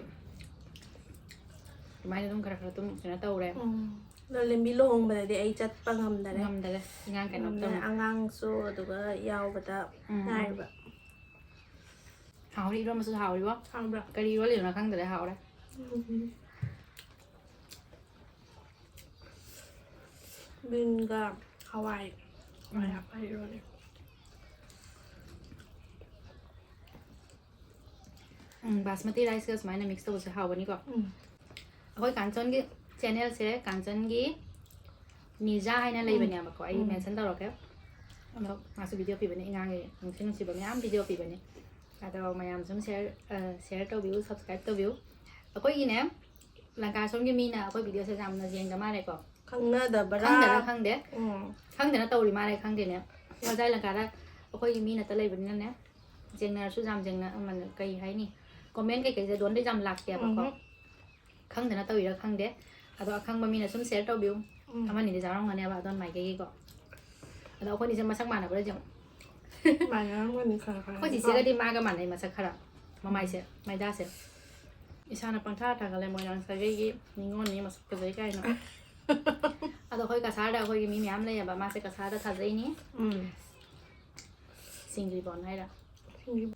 ꯑꯗꯨꯃꯥꯏꯅ ꯑꯗꯨꯝ ꯈꯔ ꯈꯔ ꯑꯗꯨꯝ ꯀꯩꯅꯣ ꯇꯧꯔꯦ꯫ ꯎꯝ꯫ ꯂꯣꯂꯦꯝꯕꯤ ꯂꯨꯍꯣꯡꯕꯗꯗꯤ ꯑꯩ ꯆꯠꯄ ꯉꯝꯗꯔꯦ꯫ ꯉꯝꯗꯔꯦ꯫ ꯑꯉꯥꯡ ꯀꯩꯅꯣ ꯉꯝꯗꯔꯦ꯫ ꯇꯧꯅ꯫ ꯑꯉꯥꯡꯁꯨ ꯑꯗꯨꯒ ꯌꯥꯎꯕꯗ ꯎꯝ꯫ ꯉꯥꯏꯔꯤꯕ꯫ ꯍꯥꯎꯔꯤ, ꯏꯔꯣꯟꯕꯁꯨ ꯍꯥꯎꯔꯤꯕꯣ꯫ ꯈꯪꯕ꯭ꯔꯥ? ꯀꯔꯤ ꯏꯔꯣꯜꯂꯤꯅꯣ ꯈꯪꯗꯔꯦ, ꯍꯥꯎꯔꯦ꯫ ꯎꯝ꯫ ꯕꯤꯟꯒ ꯍꯋꯥꯏ꯫ ꯎꯝ꯫ ꯍꯋꯥꯏ ꯏꯔꯣꯜꯂꯤ꯫ ꯎꯝ, ꯕꯥꯁꯃꯇꯤ ꯔꯥꯏꯁꯀ ꯁꯨꯃꯥꯏꯅ ꯃꯤꯛꯁ ꯇꯧꯕꯁꯦ ꯍꯥꯎꯕꯅꯤꯀꯣ꯫ ꯎꯝ꯫ ꯑꯩꯈꯣꯏ ꯀꯥꯟꯆꯟꯒꯤ ꯆꯦꯅꯦꯜꯁꯦ, ꯀꯥꯟꯆꯟꯒꯤ ꯅꯤꯖꯥ ꯍꯥꯏꯅ ꯂꯩꯕꯅꯦꯕꯀꯣ, ꯑꯩ ꯎꯝ꯫ ꯃꯦꯟꯁꯟ ꯇꯧꯔꯛꯀꯦ꯫ ꯑꯗꯣ ꯃꯥꯁꯨ ꯚꯤꯗꯤꯑꯣ ꯄꯤꯕꯅꯦ, ꯑꯉꯥꯡꯒꯤ ꯅꯨꯡꯁꯤ ꯅꯨꯡꯁꯤꯕ ꯃꯌꯥꯝ ꯚꯤꯗꯤꯑꯣ ꯄꯤꯕꯅꯦ꯫ ꯑꯗꯣ ꯃꯌꯥꯝ ꯁꯨꯝ ꯁꯤꯌꯔ, ꯑ, ꯁꯤꯌꯔ ꯇꯧꯕꯤꯌꯨ, ꯁꯕꯁꯀ꯭ꯔꯥꯏꯕ ꯇꯧꯕꯤꯌꯨ꯫ ꯑꯩꯈꯣꯏꯒꯤꯅꯦ, ꯂꯪꯀꯥ ꯁꯣꯝꯒꯤ ꯃꯤꯅ ꯑꯩꯈꯣꯏ ꯚꯤꯗꯤꯑꯣꯁꯦ ꯌꯥꯝꯅ ꯌꯦꯡꯗ ꯃꯥꯜꯂꯦꯀꯣ꯫ ꯈꯪꯅꯗꯕ꯭ꯔꯥ? ꯈꯪꯗꯅ ꯈꯪꯗꯦ꯫ ꯎꯝ꯫ ꯈꯪꯗꯅ ꯇꯧꯔꯤ ꯃꯥꯜꯂꯦ, ꯈꯪꯗꯦꯅꯦ꯫ ꯍꯣꯖꯥꯏ ꯂꯪꯀꯥꯗ ꯑꯩꯈꯣꯏꯒꯤ ꯃꯤ ꯅꯠꯇ ꯂꯩꯕꯅꯤꯅꯅꯦ, ꯌꯦꯡꯅꯔꯁꯨ ꯌꯥꯝ ꯌꯦꯡꯅ-, ꯑꯃꯅ ꯀꯩ ꯍꯥꯏꯅꯤ, ꯀꯣꯃꯦꯟ ꯀꯩꯀꯩꯁꯦ ꯑꯗꯣꯝꯗ ꯌꯥꯝ ꯂꯥꯛꯇꯦꯕꯀꯣ꯫ ꯎꯝ꯫ ꯈꯪꯗꯅ ꯇꯧꯔꯤꯔꯥ ꯈꯪꯗꯦ꯫ ꯑꯗꯣ ꯑꯈꯪꯕ ꯃꯤꯅ ꯁꯨꯝ ꯁꯤꯌꯔ ꯇꯧꯕꯤꯌꯨ꯫ ꯎꯝ꯫ ꯑꯃꯅꯤꯗꯤ ꯌꯥꯎꯔꯝꯒꯅꯦꯕ ꯑꯗꯣꯝ ꯃꯥꯏꯀꯩꯒꯤꯀꯣ꯫ ꯑꯗꯣ ꯑꯩꯈꯣꯏꯅꯤꯁꯦ ꯃꯁꯛ ꯃꯥꯟꯅꯕ꯭ꯔꯥ ꯌꯦꯡꯉꯨ꯫ ꯃꯥꯟꯅꯔꯝꯒꯅꯤ ꯈꯔ ꯈꯔ꯫ ꯑꯩꯈꯣꯏ ꯆꯤꯆꯦꯒꯗꯤ ꯃꯥꯒ ꯃꯥꯟꯅꯩ ꯃꯁꯛ ꯈꯔ꯫ ꯃꯃꯥꯏꯁꯦ, ꯃꯩꯗꯥꯁꯦ꯫ ꯏꯁꯥꯅ ꯄꯪꯊꯥ ꯊꯥꯒꯠꯂꯦ ꯃꯣꯏꯔꯥꯡ ꯁꯥꯒꯩꯒꯤ ꯅꯤꯉꯣꯜꯅꯤ ꯃꯁꯛ ꯐꯖꯩ ꯀꯥꯏꯅ꯫ ꯑꯗꯣ ꯑꯩꯈꯣꯏ ꯀꯁꯥꯔꯗ ꯑꯩꯈꯣꯏꯒꯤ ꯃꯤ ꯃꯌꯥꯝ ꯂꯩꯌꯦꯕ꯫ ꯃꯥꯁꯦ ꯀꯁꯥꯔꯗ ꯊꯥꯖꯩꯅꯤ꯫ ꯎꯝ꯫ ꯁꯤꯡꯒꯤꯕꯣꯟ ꯍꯥꯏꯔ꯫ ꯁꯤꯡꯒꯤ-,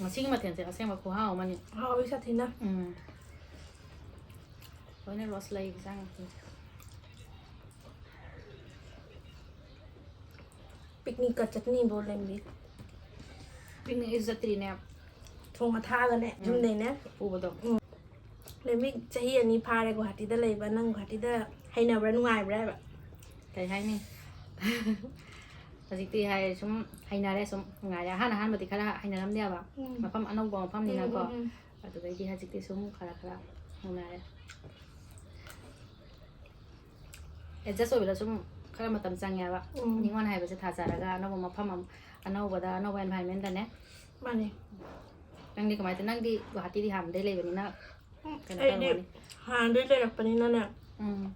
ꯉꯁꯤꯒꯤ ꯃꯊꯦꯜꯁꯦ ꯑꯁꯦꯡꯕ ꯈꯨꯍꯥꯎ ꯑꯃꯅꯤ꯫ ꯍꯥꯎꯋꯤ ꯁꯥꯊꯤꯅ꯫ ꯎꯝ꯫ ꯂꯣꯏꯅ ꯔꯣꯁ ꯂꯩ ꯏꯟꯁꯥꯡ ꯅꯥꯄꯤ꯫ ꯄꯤꯛꯅꯤꯛꯀ ꯆꯠꯅꯤꯕꯣ ꯂꯦꯝꯕꯤ? ꯄꯤꯛꯅꯤꯛ ꯆꯠꯇ꯭ꯔꯤꯅꯦ꯫ ꯊꯣꯡ ꯑꯊꯥꯛꯑꯒꯅꯦ, ꯎꯝ꯫ ꯌꯨꯝꯗꯩꯅꯦ꯫ ꯄꯨꯕꯗꯣ꯫ ꯂꯦꯝꯕꯤ ꯆꯍꯤ ꯑꯅꯤ ꯐꯥꯔꯦ ꯒꯨꯍꯥꯇꯤꯗ ꯂꯩꯕ꯫ ꯅꯪ ꯒꯨꯍꯥꯇꯤꯗ ꯍꯩꯅꯕ꯭ꯔꯥ, ꯅꯨꯡꯉꯥꯏꯕ꯭ꯔꯥ ꯍꯥꯏꯕ? ꯀꯩ ꯍꯥꯏꯅꯤ? ꯍꯧꯖꯤꯛꯇꯤ ꯍꯥꯏ ꯁꯨꯝ ꯍꯩꯅꯔꯦ, ꯁꯨꯝ ꯅꯨꯡꯉꯥꯏꯔꯦ꯫ ꯑꯍꯥꯟ ꯑꯍꯥꯟꯕꯗꯤ ꯈꯔ ꯍꯩꯅꯔꯝꯗꯦꯕ꯫ ꯎꯝ꯫ ꯃꯐꯝ ꯑꯅꯧꯕ ꯃꯐꯝꯅꯤꯅꯀꯣ꯫ ꯎꯝ, ꯎꯝ, ꯎꯝ꯫ ꯑꯗꯨꯗꯩꯗꯤ ꯍꯧꯖꯤꯛꯇꯤ ꯁꯨꯝ ꯈꯔ ꯈꯔ ꯅꯨꯡꯉꯥꯏꯔꯦ꯫ ꯑꯦꯗꯖꯁ ꯑꯣꯏꯕꯗ ꯁꯨꯝ ꯈꯔ ꯃꯇꯝ ꯆꯪꯉꯦꯕ꯫ ꯎꯝ꯫ ꯅꯤꯉꯣꯜ ꯍꯥꯏꯕꯁꯦ ꯊꯥꯖꯔꯒ ꯑꯅꯧꯕ ꯃꯐꯝ ꯑꯃ, ꯑꯅꯧꯕꯗ, ꯑꯅꯧꯕ environment ꯇꯅꯦ꯫ ꯃꯥꯅꯦ꯫ ꯅꯪꯗꯤ ꯀꯃꯥꯏꯅ ꯇꯧ-, ꯅꯪꯗꯤ ꯒꯨꯋꯥꯍꯥꯇꯤꯗꯤ ꯍꯥꯟꯅꯗꯩ ꯂꯩꯕꯅꯤꯅ ꯎꯝ, ꯀꯩꯅꯣ ꯑꯩꯗꯤ ꯇꯧꯔꯝꯒꯅꯤ꯫ ꯍꯥꯟꯅꯗꯩ ꯂꯩꯔꯛꯄꯅꯤꯅꯅꯦ꯫ ꯎꯝ꯫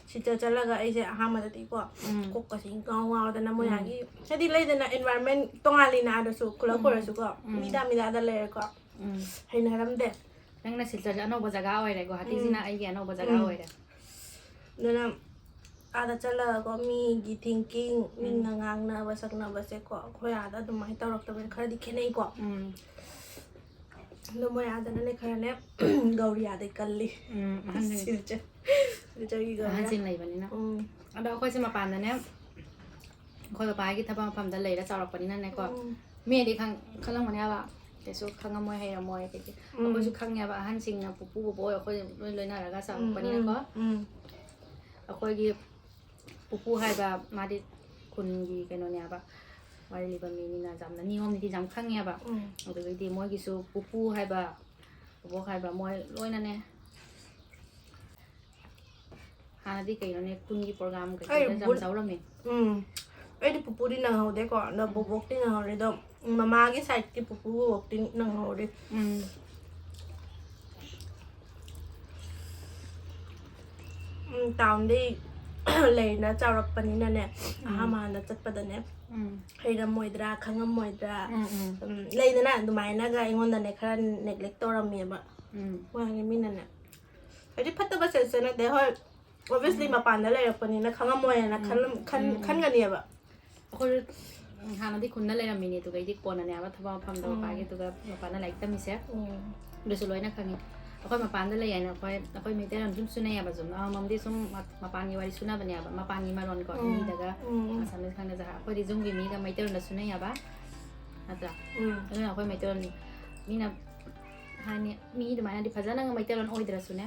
ꯁꯤꯗ ꯆꯠꯂꯒ ꯑꯩꯁꯦ ꯑꯍꯥꯟꯕꯗꯗꯤꯀꯣ, ꯎꯝ꯫ ꯀꯣꯛꯀꯁꯦ ꯏꯪ ꯉꯥꯎ ꯉꯥꯎꯗꯅ ꯃꯣꯏ ꯎꯝ꯫ ꯑꯥꯒꯤ, ꯍꯥꯏꯗꯤ ꯂꯩꯗꯅ environment ꯇꯣꯉꯥꯜꯂꯤꯅ ꯑꯥꯗꯁꯨ, ꯈꯨꯂꯛ ꯎꯝ꯫ ꯑꯣꯏꯔꯁꯨꯀꯣ, ꯎꯝ꯫ ꯃꯤꯗꯥ ꯃꯤꯗꯥꯗ ꯂꯩꯔꯦꯀꯣ꯫ ꯎꯝ꯫ ꯍꯩꯅꯔꯝꯗꯦ꯫ ꯅꯪꯅ ꯁꯤꯜꯆꯔꯁꯦ ꯑꯅꯧꯕ ꯖꯒꯥ ꯑꯣꯏꯔꯦ, ꯒꯨꯋꯥꯍꯥꯇꯤꯁꯤꯅ ꯎꯝ꯫ ꯑꯩꯒꯤ ꯑꯅꯧꯕ ꯖꯒꯥ ꯎꯝ꯫ ꯑꯣꯏꯔꯦ꯫ ꯑꯗꯨꯅ ꯑꯥꯗ ꯆꯠꯂꯒꯀꯣ, ꯃꯤꯒꯤ thinking, ꯎꯝ꯫ ꯃꯤꯅ ꯉꯥꯡꯅꯕ ꯁꯛꯅꯕꯁꯦꯀꯣ, ꯑꯩꯈꯣꯏ ꯑꯥꯗ ꯑꯗꯨꯃꯥꯏꯅ ꯇꯧꯔꯛꯇꯕꯅꯤꯅ ꯈꯔꯗꯤ ꯈꯦꯠꯅꯩꯀꯣ꯫ ꯎꯝ꯫ ꯑꯗꯣ ꯃꯣꯏ ꯑꯥꯗꯅꯅꯦ ꯈꯔꯅꯦ, ꯒꯧꯔꯤꯌꯥꯗꯩ ꯀꯜꯂꯤ꯫ ꯎꯝ, ꯑꯍꯟꯁꯤꯡ꯫ ꯁꯤꯜꯆꯔ-, ꯁꯤꯜꯆꯔꯒꯤ ꯒꯧꯔꯤꯌꯥ꯫ ꯑꯍꯟꯁꯤꯡ ꯂꯩꯕꯅꯤꯅ꯫ ꯎꯝ꯫ ꯑꯗꯣ ꯑꯩꯈꯣꯏꯁꯦ ꯃꯄꯥꯟꯗꯅꯦ, ꯑꯩꯈꯣꯏ ꯕꯕꯥꯒꯤ ꯊꯕꯛ ꯃꯐꯝꯗ ꯂꯩꯔ ꯆꯥꯎꯔꯛꯄꯅꯤꯅꯅꯦꯀꯣ, ꯎꯝ꯫ ꯃꯤꯅꯗꯤ ꯈꯪ-, ꯈꯜꯂꯝꯒꯅꯦꯕ, ꯀꯩꯁꯨ ꯈꯪꯉꯝꯃꯣꯏ, ꯍꯩꯔꯝꯃꯣꯏ, ꯑꯗꯒꯤ ꯎꯝ꯫ ꯑꯩꯈꯣꯏꯁꯨ ꯈꯪꯉꯦꯕ, ꯑꯍꯟꯁꯤꯡꯅ, ꯄꯨꯄꯨ ꯕꯣꯕꯣꯏ, ꯑꯩꯈꯣꯏ ꯂꯣꯏ ꯂꯣꯏꯅꯔꯒ ꯎꯝ, ꯆꯥꯎꯔꯛꯄꯅꯤꯅꯀꯣ꯫ ꯎꯝ, ꯎꯝ꯫ ꯑꯩꯈꯣꯏꯒꯤ ꯄꯨꯄꯨ ꯍꯥꯏꯕ ꯃꯥꯗꯤ ꯈꯨꯟꯒꯤ ꯀꯩꯅꯣꯅꯦꯕ, ꯋꯥꯔꯤ ꯂꯤꯕ ꯃꯤꯅꯤꯅ ꯌꯥꯝꯅ ꯅꯤꯌꯣꯝ ꯅꯤꯇꯤꯁꯦ ꯌꯥꯝ ꯈꯪꯉꯦꯕ꯫ ꯎꯝ꯫ ꯑꯗꯨꯗꯒꯤꯗꯤ ꯃꯣꯏꯒꯤꯁꯨ ꯄꯨꯄꯨ ꯍꯥꯏꯕ, ꯕꯣꯕꯣꯛ ꯍꯥꯏꯕ, ꯃꯣꯏ ꯂꯣꯏꯅꯅꯦ꯫ ꯍꯥꯟꯅꯗꯤ ꯀꯩꯅꯣꯅꯦ, ꯈꯨꯟꯒꯤ program ꯑꯩ ꯀꯩꯀꯩꯗ ꯌꯥꯝ ꯕꯨꯠ-, ꯆꯥꯎꯔꯝꯃꯦ꯫ ꯎꯝ꯫ ꯑꯩꯗꯤ ꯄꯨꯄꯨꯗꯤ ꯅꯪꯍꯧꯗꯦꯀꯣ, ꯑꯗꯣ ꯎꯝ꯫ ꯕꯣꯕꯣꯛꯇꯤ ꯅꯪꯍꯧꯔꯦ, ꯑꯗꯣ ꯃꯃꯥꯒꯤ sideꯀꯤ ꯄꯨꯄꯨ ꯕꯣꯕꯣꯛꯇꯤ ꯅꯪꯍꯧꯔꯦ꯫ ꯎꯝ꯫ ꯎꯝ, townꯗꯩ ꯂꯩꯅ ꯆꯥꯎꯔꯛꯄꯅꯤꯅꯅꯦ, ꯎꯝ꯫ ꯑꯍꯥꯟꯕ ꯍꯥꯟꯅ ꯆꯠꯄꯗꯅꯦ, ꯎꯝ꯫ ꯍꯩꯔꯝꯃꯣꯏꯗ꯭ꯔꯥ, ꯈꯪꯉꯝꯃꯣꯏꯗ꯭ꯔꯥ, ꯎꯝ, ꯎꯝ꯫ ꯎꯝ, ꯂꯩꯗꯅ ꯑꯗꯨꯃꯥꯏꯅꯒ ꯑꯩꯉꯣꯟꯗꯅꯦ ꯈꯔ neglect ꯇꯧꯔꯝꯃꯦꯕ꯫ ꯎꯝ꯫ ꯃꯣꯏꯒꯤ ꯃꯤꯅꯅꯦ꯫ ꯍꯥꯏꯗꯤ ꯐꯠꯇꯕ senseꯇ ꯅꯠꯇꯦ, ꯍꯣꯏ, obviously ꯎꯝ꯫ ꯃꯄꯥꯟꯗ ꯂꯩꯔꯛꯄꯅꯤꯅ ꯈꯪꯉꯝꯃꯣꯏꯅ ꯎꯝ꯫ ꯈꯜꯂꯝ-, ꯈꯟ-, ꯎꯝ, ꯎꯝ꯫ ꯈꯟꯒꯅꯤꯕ꯫ ꯑꯩꯈꯣꯏ ꯍꯥꯟꯅꯗꯤ ꯈꯨꯟꯗ ꯂꯩꯔꯝꯃꯤꯅꯦ, ꯑꯗꯨꯒꯩꯗꯤ ꯀꯣꯟꯅꯅꯦꯕ ꯊꯕꯛ ꯃꯐꯝꯗ ꯎꯝ꯫ ꯃꯄꯥꯒꯤ, ꯑꯗꯨꯒ ꯃꯄꯥꯟꯗ ꯂꯥꯏꯔꯤꯛ ꯇꯝꯃꯤꯁꯦ꯫ ꯎꯝ꯫ ꯑꯗꯨꯁꯨ ꯂꯣꯏꯅ ꯈꯪꯉꯤ꯫ ꯑꯩꯈꯣꯏ ꯃꯄꯥꯟꯗ ꯂꯩ ꯍꯥꯏꯅ ꯑꯩꯈꯣꯏ, ꯑꯩꯈꯣꯏ ꯃꯩꯇꯩꯂꯣꯟ ꯁꯨꯝ ꯁꯨꯅꯩꯌꯦꯕ, ꯁꯨꯝ ꯑꯃꯃꯝꯗꯤ ꯁꯨꯝ ꯃ-, ꯃꯄꯥꯟꯒꯤ ꯋꯥꯔꯤ ꯁꯨꯅꯕꯅꯦꯕ, ꯃꯄꯥꯟꯒꯤ ꯃꯔꯣꯟꯀꯣ, ꯎꯝ꯫ ꯍꯤꯟꯗꯤꯗꯒ ꯎꯝ, ꯎꯝ꯫ ꯑꯁꯥꯃꯤꯁ ꯈꯪꯅꯖ-, ꯑꯩꯈꯣꯏꯗꯤ ꯌꯨꯝꯒꯤ ꯃꯤꯒ ꯃꯩꯇꯩꯂꯣꯟꯗ ꯁꯨꯅꯩꯌꯦꯕ, ꯅꯠꯇ꯭ꯔꯥ? ꯎꯝ꯫ ꯑꯗꯨꯅ ꯑꯩꯈꯣꯏ ꯃꯩꯇꯩꯂꯣꯟ ꯃꯤꯅ ꯍꯥꯏꯅꯤ, ꯃꯤ ꯑꯗꯨꯃꯥꯏꯅꯗꯤ ꯐꯖꯅ ꯃꯩꯇꯩꯂꯣꯟ ꯑꯣꯏꯗ꯭ꯔꯁꯨꯅꯦ,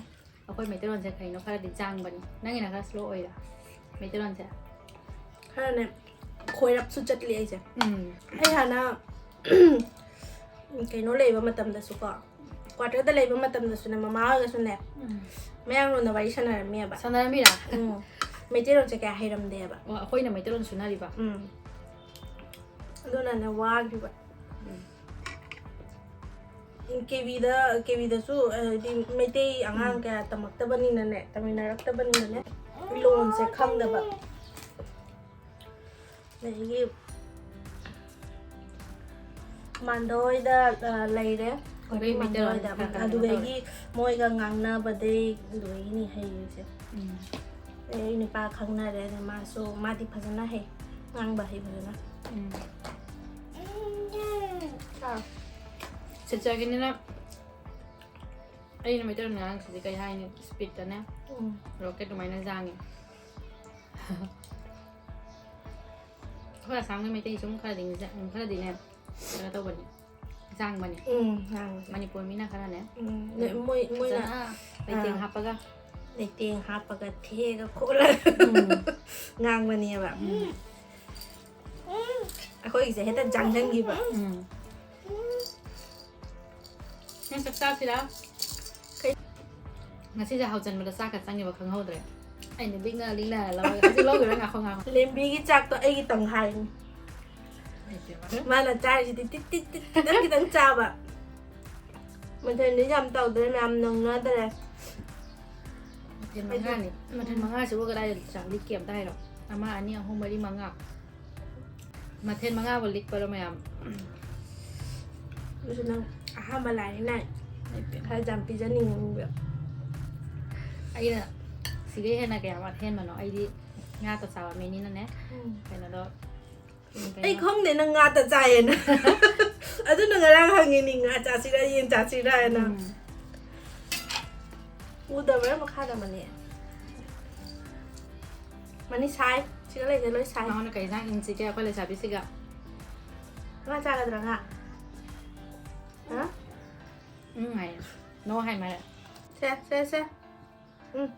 ꯑꯩꯈꯣꯏ ꯃꯩꯇꯩꯂꯣꯟꯁꯦ ꯀꯩꯅꯣ ꯈꯔꯗꯤ ꯆꯥꯡꯕꯅꯤ꯫ ꯅꯪꯒꯤꯅ ꯈꯔ slow ꯑꯣꯏꯔ ꯃꯩꯇꯩꯂꯣꯟꯁꯦ? ꯈꯔꯅꯦ ꯈꯣꯏꯔꯞꯁꯨ ꯆꯠꯂꯤ ꯑꯩꯁꯦ꯫ ꯎꯝ꯫ ꯑꯩ ꯍꯥꯟꯅ ꯀꯩꯅꯣ ꯂꯩꯕ ꯃꯇꯝꯗꯁꯨꯀꯣ, ꯀ꯭ꯋꯥꯇꯔꯗ ꯂꯩꯕ ꯃꯇꯝꯗꯁꯨꯅꯦ, ꯃꯃꯥ ꯍꯣꯏꯒꯁꯨꯅꯦ, ꯎꯝ꯫ ꯃꯌꯥꯡꯂꯣꯟꯗ ꯋꯥꯔꯤ ꯁꯥꯟꯅꯔꯝꯃꯦꯕ꯫ ꯁꯥꯟꯅꯔꯝꯃꯤꯔꯥ? ꯎꯝ꯫ ꯃꯩꯇꯩꯂꯣꯟꯁꯦ ꯀꯌꯥ ꯍꯩꯔꯝꯗꯦꯕ꯫ ꯑꯣ, ꯑꯩꯈꯣꯏꯅ ꯃꯩꯇꯩꯂꯣꯟ ꯁꯨꯅꯔꯤꯕ꯫ ꯎꯝ꯫ ꯑꯗꯨꯅꯅꯦ ꯋꯥꯈꯤꯕ꯫ ꯎꯝ꯫ ꯀꯦꯕꯤꯗ, ꯀꯦꯕꯤꯗꯁꯨ, ꯍꯥꯏꯗꯤ, ꯃꯩꯇꯩ ꯑꯉꯥꯡ ꯎꯝ꯫ ꯀꯌꯥ ꯇꯝꯃꯛꯇꯕꯅꯤꯅꯅꯦ, ꯇꯝꯃꯤꯟꯅꯔꯛꯇꯕꯅꯤꯅꯅꯦ, ꯂꯣꯟꯁꯦ ꯈꯪꯗꯕ꯫ ꯑꯗꯒꯤ ꯃꯥꯟꯗꯣꯏꯗ, ꯑ, ꯂꯩꯔꯦ꯫ ꯑꯩꯈꯣꯏ ꯃꯩꯇꯩꯂꯣꯟ ꯃꯥꯟꯗꯣꯏꯗ꯫ ꯈꯔ ꯈꯔ ꯀꯩꯅꯣ ꯑꯗꯨꯗꯒꯤ ꯇꯧꯔꯦ꯫ ꯃꯣꯏꯒ ꯉꯥꯡꯅꯕꯗꯩ ꯑꯗꯨꯗꯒꯤꯅꯤ ꯍꯩꯔꯤꯁꯦ꯫ ꯎꯝ꯫ ꯑꯩ ꯅꯨꯄꯥ ꯈꯪꯅꯔꯦ, ꯑꯗ ꯃꯥꯁꯨ, ꯃꯥꯗꯤ ꯐꯖꯅ ꯍꯩ, ꯉꯥꯡꯕ ꯍꯩꯕꯅꯤꯅ꯫ ꯎꯝ꯫ ꯆꯥꯔꯣ꯫ ꯁꯤꯠꯆꯒꯤꯅꯤꯅ ꯑꯩꯅ ꯃꯩꯇꯩꯂꯣꯟ ꯉꯥꯡꯉꯤꯁꯤꯗꯤ ꯀꯩ ꯍꯥꯏꯅꯤ? ꯁ꯭ꯄꯤꯠꯇꯅꯦ꯫ ꯎꯝ꯫ ꯔꯣꯀꯦꯠ ꯑꯗꯨꯃꯥꯏꯅ ꯌꯥꯡꯉꯤ꯫ ꯑꯩꯈꯣꯏ ꯑꯁꯥꯝꯒꯤ ꯃꯩꯇꯩ ꯁꯨꯝ ꯈꯔꯗꯤ ꯅꯤꯡꯖ-, ꯎꯝ, ꯈꯔꯗꯤꯅꯦ, ꯀꯩꯅꯣ ꯇꯧꯕꯅꯤ, ꯌꯥꯡꯕꯅꯤ꯫ ꯎꯝ, ꯌꯥꯡꯕꯅꯤ꯫ ꯃꯅꯤꯄꯨꯔ ꯃꯤꯅ ꯈꯔꯅꯦ, ꯎꯝ, ꯎꯝ, ꯃꯣꯏ, ꯃꯣꯏꯅ, ꯐꯖꯅ ꯂꯩꯇꯦꯡ ꯑꯥ, ꯍꯥꯞꯄꯒ꯫ ꯂꯩꯇꯦꯡ ꯍꯥꯞꯄꯒ ꯊꯦꯛꯑꯒ ꯈꯣꯠꯂꯒ ꯎꯝ꯫ ꯉꯥꯡꯕꯅꯦꯕ꯫ ꯎꯝ꯫ ꯑꯩꯈꯣꯏꯒꯤꯁꯦ ꯍꯦꯛꯇ ꯆꯥꯡꯁꯤꯟꯈꯤꯕ꯫ ꯎꯝ꯫ ꯅꯪ ꯆꯥꯛ ꯆꯥꯁꯤꯔꯥ? ꯀꯩ? ꯉꯁꯤꯁꯦ ꯍꯧꯖꯤꯟꯕꯗ ꯆꯥꯛꯀ ꯆꯪꯉꯤꯕ ꯈꯪꯍꯧꯗ꯭ꯔꯦ꯫ ꯑꯩꯅ ꯂꯤꯛꯅ ꯂꯤꯛꯅ ꯂꯧꯔꯒ, ꯑꯁꯤ ꯂꯧꯈꯤꯔꯣꯏ, ꯉꯥꯏꯈꯣ, ꯉꯥꯏꯈꯣ꯫ ꯂꯦꯝꯕꯤꯒꯤ ꯆꯥꯛꯇꯣ ꯑꯩꯒꯤ ꯇꯪꯈꯥꯏꯅꯤ꯫ ꯃꯥꯅ ꯆꯥꯔꯤꯁꯤꯗꯤ ꯇꯤꯠ ꯇꯤꯠ ꯇꯤꯠ ꯈꯤꯇꯪ ꯈꯤꯇꯪ ꯆꯥꯕ꯫ ꯃꯊꯦꯜꯗꯤ ꯌꯥꯝ ꯇꯧꯗ꯭ꯔꯦ, ꯃꯌꯥꯝ ꯅꯪꯅꯗ꯭ꯔꯦ꯫ ꯃꯊꯦꯜ ꯃꯉꯥꯅꯤ꯫ ꯃꯊꯦꯜ ꯎꯝ꯫ ꯃꯉꯥꯁꯤꯕꯨ ꯀꯗꯥꯏꯗ ꯆꯥꯛ ꯂꯤꯛꯀꯦ ꯑꯝꯇ ꯍꯥꯏꯔꯣ? ꯑꯃ, ꯑꯅꯤ, ꯑꯍꯨꯝ, ꯃꯔꯤ, ꯃꯉꯥ꯫ ꯃꯊꯦꯜ ꯃꯉꯥꯕꯨ ꯂꯤꯛꯄꯔꯣ ꯃꯌꯥꯝ? ꯑꯗꯨꯁꯨ ꯅꯪ ꯑꯍꯥꯟꯕ ꯂꯥꯛꯏꯅ ꯈꯔ ꯌꯥꯝ ꯄꯤꯖꯅꯤꯡꯕ꯫ ꯑꯩꯅ ꯁꯤꯗꯩ ꯍꯦꯟꯅ ꯀꯌꯥꯝ ꯋꯥꯠꯍꯦꯟꯕꯅꯣ? ꯑꯩꯗꯤ ꯉꯥꯇ ꯆꯥꯕ ꯃꯤꯅꯤꯅꯅꯦ꯫ ꯎꯝ꯫ ꯀꯩꯅꯣꯗꯣ, ꯎꯝ, ꯀꯩꯅꯣ꯫ ꯑꯩ ꯈꯪꯗꯦ ꯅꯪ ꯉꯥ ꯆꯥꯏꯌꯦꯅ꯫ ꯑꯗꯨꯅ ꯉꯔꯥꯡ ꯍꯪꯉꯤꯅꯤ, ꯉꯥ ꯆꯥꯁꯤꯔꯥ, ꯌꯦꯟ ꯆꯥꯁꯤꯔꯥ ꯍꯥꯏꯅ꯫ ꯎꯝ꯫ ꯎꯗꯕ꯭ꯔꯥ ꯃꯈꯥꯗ ꯃꯅꯤ? ꯃꯅꯤ ꯁꯥꯏ꯫ ꯁꯤꯗ ꯂꯩꯁꯦ ꯂꯣꯏ ꯁꯥꯏ꯫ ꯅꯉꯣꯟꯗ ꯀꯩ ꯏꯟꯖꯥꯡ ꯏꯟꯁꯤꯒꯦ ꯑꯩꯈꯣꯏ ꯂꯩꯁꯥꯕꯤꯁꯤꯒ? ꯉꯥ ꯆꯥꯒꯗ꯭ꯔꯥ, ꯉꯥ? ꯍꯥ? ꯎꯝ ꯍꯥꯏꯌꯦ꯫ No ꯍꯥꯏ ꯃꯥꯜꯂꯦ꯫ ꯁꯦ, ꯁꯦ, ꯁꯦ꯫ ꯎꯝ꯫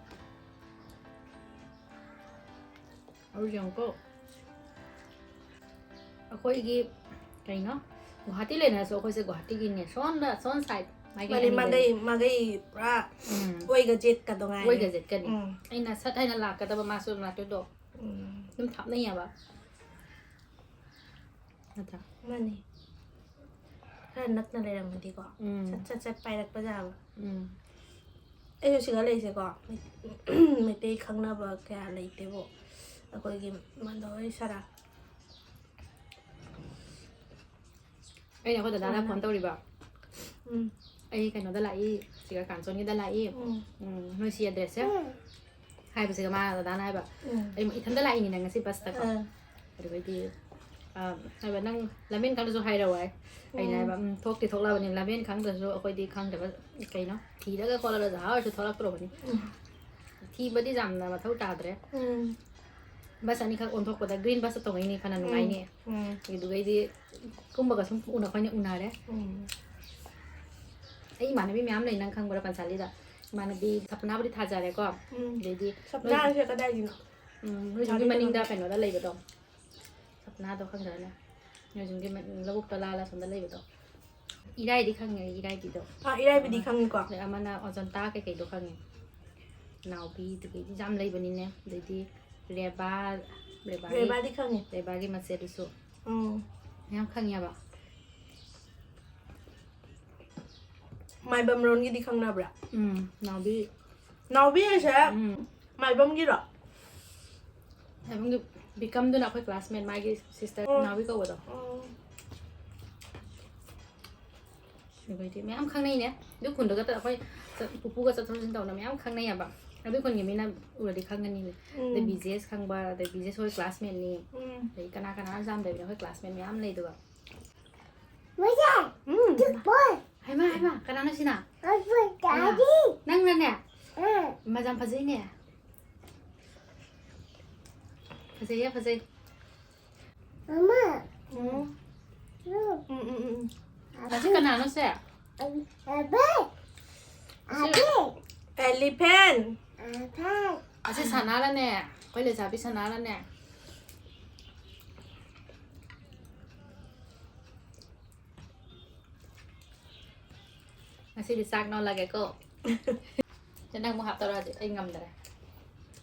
ꯑꯗꯨ ꯌꯦꯡꯉꯨꯀꯣ꯫ ꯑꯩꯈꯣꯏꯒꯤ ꯀꯩꯅꯣ, ꯒꯨꯋꯥꯍꯥꯇꯤ ꯂꯩꯅꯔꯁꯨ ꯑꯩꯈꯣꯏꯁꯦ ꯒꯨꯋꯥꯍꯥꯇꯤꯒꯤꯅꯦ꯫ ꯁꯣꯝꯗ, ꯁꯣꯝ side꯫ ꯃꯥꯏꯀꯩ ꯃꯥꯅꯦ, ꯑꯅꯤꯗꯅꯦ꯫ ꯃꯥꯒꯩ ꯃꯥꯒꯩ ꯄꯨꯔꯥ ꯎꯝ꯫ ꯑꯣꯏꯒ ꯖꯦꯠꯀꯗꯣ ꯉꯥꯏꯔꯦ꯫ ꯑꯣꯏꯒ ꯖꯦꯠꯀꯅꯤ꯫ ꯎꯝ꯫ ꯑꯩꯅ ꯁꯠ ꯍꯥꯏꯅ ꯂꯥꯛꯀꯗꯕ, ꯃꯥꯁꯨ ꯑꯗꯨꯝ ꯂꯥꯛꯇꯣꯏꯗꯣ꯫ ꯎꯝ꯫ ꯑꯗꯨꯝ ꯊꯥꯞꯅꯩꯌꯦꯕ꯫ ꯅꯠꯇ꯭ꯔꯥ? ꯃꯥꯅꯦ꯫ ꯈꯔ ꯅꯛꯅ ꯂꯩꯔꯝꯃꯗꯤꯀꯣ꯫ ꯎꯝ꯫ ꯁꯠ ꯁꯠ ꯁꯠ ꯄꯥꯏꯔꯛꯄ ꯌꯥꯕ꯫ ꯎꯝ꯫ ꯑꯩꯁꯨ ꯁꯤꯗ ꯂꯩꯁꯦꯀꯣ꯫ ꯃꯩꯇꯩ ꯈꯪꯅꯕ ꯀꯌꯥ ꯂꯩꯇꯦꯕꯣ꯫ ꯑꯩꯈꯣꯏꯒꯤ ꯃꯟꯗꯣꯏ ꯁꯔꯥ꯫ ꯑꯩꯅ ꯑꯩꯈꯣꯏ ꯗꯗꯥꯗ ꯁꯨꯃꯥꯏꯅ꯫ ꯐꯣꯟ ꯇꯧꯔꯤꯕ꯫ ꯎꯝ꯫ ꯑꯩ ꯀꯩꯅꯣꯗ ꯂꯥꯛꯏ, ꯁꯤꯒ ꯀꯥꯟꯆꯣꯟꯒꯤꯗ ꯂꯥꯛꯏ꯫ ꯎꯝ꯫ ꯎꯝ, ꯅꯣꯏ ꯁꯤ ꯑꯦꯗ꯭ꯔꯦꯁꯁꯦ ꯍꯥꯏꯕꯁꯤꯒ ꯃꯥ ꯗꯗꯥꯅ ꯍꯥꯏꯕ, ꯎꯝ꯫ "ꯑꯩ ꯏꯊꯟꯗ ꯂꯥꯛꯏꯅꯤꯅ ꯉꯁꯤ ꯕꯁꯇꯀꯣ"꯫ ꯑꯥ꯫ ꯑꯗꯨꯒꯩꯗꯤ, ꯑ, ꯍꯥꯏꯕ, "ꯅꯪ ꯂꯝꯕꯦꯟ ꯈꯪꯗ꯭ꯔꯁꯨ ꯍꯥꯏꯔꯛꯑꯣ" ꯍꯥꯏ꯫ ꯑꯩꯅ ꯎꯝ꯫ ꯍꯥꯏꯕ, "ꯎꯝ, ꯊꯣꯛꯇꯤ ꯊꯣꯛꯂꯛꯑꯕꯅꯤ, ꯂꯝꯕꯦꯟ ꯈꯪꯗ꯭ꯔꯁꯨ ꯑꯩꯈꯣꯏꯗꯤ ꯈꯪꯗꯕ ꯀꯩꯅꯣ ꯊꯤꯔꯒ ꯈꯣꯠꯂꯒ ꯖꯍꯥ ꯑꯣꯏꯔꯁꯨ ꯊꯣꯛꯂꯛꯇ꯭ꯔꯣꯕꯅꯤ"꯫ ꯎꯝ꯫ ꯊꯤꯕꯗꯤ ꯌꯥꯝꯅ ꯃꯊꯧ ꯇꯥꯗ꯭ꯔꯦ꯫ ꯎꯝ꯫ ꯕꯁ ꯑꯅꯤꯈꯛ ꯑꯣꯟꯊꯣꯛꯄꯗ ꯒ꯭ꯔꯤꯟ ꯕꯁꯇ ꯇꯣꯡꯉꯛꯏꯅꯦ, ꯐꯅ ꯅꯨꯡꯉꯥꯏꯅꯦ꯫ ꯎꯝ꯫ ꯑꯗꯨꯒꯩꯗꯤ ꯀꯨꯝꯕꯒ ꯁꯨꯝ ꯎꯅ ꯑꯩꯈꯣꯏꯅ ꯎꯅꯔꯦ꯫ ꯎꯝ꯫ ꯑꯩ ꯏꯃꯥꯟꯅꯕꯤ ꯃꯌꯥꯝ ꯂꯩ, ꯅꯪ ꯈꯪꯕ꯭ꯔꯥ ꯄꯟꯆꯥꯂꯤꯗ? ꯏꯃꯥꯟꯅꯕꯤ ꯁꯄꯅꯥꯕꯨꯗꯤ ꯊꯥꯖꯔꯦꯀꯣ꯫ ꯎꯝ꯫ ꯑꯗꯩꯗꯤ ꯁꯄꯅꯥꯁꯦ ꯀꯗꯥꯏꯒꯤꯅꯣ? ꯎꯝ, ꯅꯣꯏ ꯌꯨꯝꯒꯤ ꯃꯅꯤꯡꯗ ꯀꯩꯅꯣꯗ ꯂꯩꯕꯗꯣ꯫ ꯁꯄꯅꯥꯗꯣ ꯈꯪꯗ꯭ꯔꯅꯦ? ꯅꯣꯏ ꯌꯨꯝꯒꯤ ꯃꯅꯤꯡ, ꯂꯧꯕꯨꯛꯇ ꯂꯥꯜꯂ ꯑꯁꯣꯝꯗ ꯂꯩꯕꯗꯣ꯫ ꯏꯔꯥꯏꯗꯤ ꯈꯪꯉꯦ, ꯏꯔꯥꯏꯒꯤꯗꯣ꯫ ꯑꯥ, ꯏꯔꯥꯏꯕꯨꯗꯤ ꯈꯪꯉꯤꯀꯣ꯫ ꯑꯗꯩ ꯑꯃꯅ ꯑꯣꯖꯟꯇꯥ ꯀꯩꯀꯩꯗꯣ ꯈꯪꯉꯦ꯫ ꯅꯥꯎꯕꯤ ꯑꯗꯨꯗꯒꯤꯗꯤ ꯌꯥꯝ ꯂꯩꯕꯅꯤꯅꯦ꯫ ꯑꯗꯩꯗꯤ ꯔꯦꯕꯥ, ꯔꯦꯕꯥꯒꯤ, ꯔꯦꯕꯥꯗꯤ ꯈꯪꯉꯦ꯫ ꯔꯦꯕꯥꯒꯤ ꯃꯆꯦꯗꯨꯁꯨ ꯎꯝ꯫ ꯃꯌꯥꯝ ꯈꯪꯉꯦꯕ꯫ ꯃꯥꯏꯕꯝ ꯔꯣꯟꯒꯤꯗꯤ ꯈꯪꯅꯕ꯭ꯔꯥ? ꯎꯝ, ꯅꯥꯎꯕꯤ꯫ ꯅꯥꯎꯕꯤ ꯍꯥꯏꯁꯦ ꯎꯝ꯫ ꯃꯥꯏꯕꯝꯒꯤꯔꯣ? ꯃꯥꯏꯕꯝꯒꯤ ꯕꯤꯀꯝꯗꯨꯅ ꯑꯩꯈꯣꯏ ꯀ꯭ꯂꯥꯁꯃꯦꯠ, ꯃꯥꯒꯤ ꯁꯤꯁꯇꯔ ꯑꯣ꯫ ꯅꯥꯎꯕꯤ ꯀꯧꯕꯗꯣ꯫ ꯎꯝ꯫ ꯑꯗꯨꯒꯩꯗꯤ ꯃꯌꯥꯝ ꯈꯪꯅꯩꯅꯦ꯫ ꯑꯗꯨ ꯈꯨꯟꯗꯨꯒ ꯑꯩꯈꯣꯏ ꯆꯠ-, ꯄꯨꯄꯨꯒ ꯆꯠꯊꯣꯛ ꯆꯠꯁꯤꯟ ꯇꯧꯅ ꯃꯌꯥꯝ ꯈꯪꯅꯩꯌꯦꯕ꯫ ꯑꯗꯨ ꯈꯨꯟꯒꯤ ꯃꯤꯅ ꯎꯔꯗꯤ ꯈꯪꯒꯅꯤꯅꯦ꯫ ꯎꯝ꯫ ꯑꯗꯩ ꯕꯤ ꯖꯦ ꯑꯦꯁ ꯈꯪꯕ, ꯑꯗꯩ ꯕꯤ ꯖꯦ ꯑꯦꯁ ꯍꯣꯏ ꯀ꯭ꯂꯥꯁꯃꯦꯠꯅꯤ꯫ ꯎꯝ꯫ ꯑꯗꯩ ꯀꯅꯥ ꯀꯅꯥ ꯌꯥꯝ ꯂꯩꯕꯅꯦ ꯑꯩꯈꯣꯏ ꯀ꯭ꯂꯥꯁꯃꯦꯠ ꯃꯌꯥꯝ ꯂꯩꯗꯨꯒ꯫ ꯎꯝ꯫ ꯍꯩꯃꯥ, ꯍꯩꯃꯥ, ꯀꯅꯥꯅꯣ ꯁꯤꯅ? ꯅꯪꯅꯅꯦ? ꯃꯥ ꯌꯥꯝ ꯐꯖꯩꯅꯦ꯫ ꯐꯖꯩꯌꯦ, ꯐꯖꯩ꯫ ꯎꯝ꯫ ꯎꯝ, ꯎꯝ, ꯎꯝ, ꯎꯝ꯫ ꯑꯁꯤ ꯀꯅꯥꯅꯣ ꯁꯦ? Elephant꯫ ꯑꯁꯤ ꯁꯅꯥꯔꯅꯦ? ꯑꯩꯈꯣꯏ ꯂꯩꯁꯥꯕꯤ ꯁꯅꯥꯔꯅꯦ? ꯉꯁꯤꯗꯤ ꯆꯥꯛ ꯅꯣꯜꯂꯒꯦꯀꯣ꯫ ꯁꯦ, ꯅꯪ ꯑꯃꯨꯛ ꯍꯥꯞꯇꯧꯔꯣ ꯍꯧꯖꯤꯛ? ꯑꯩ ꯉꯝꯗꯔꯦ꯫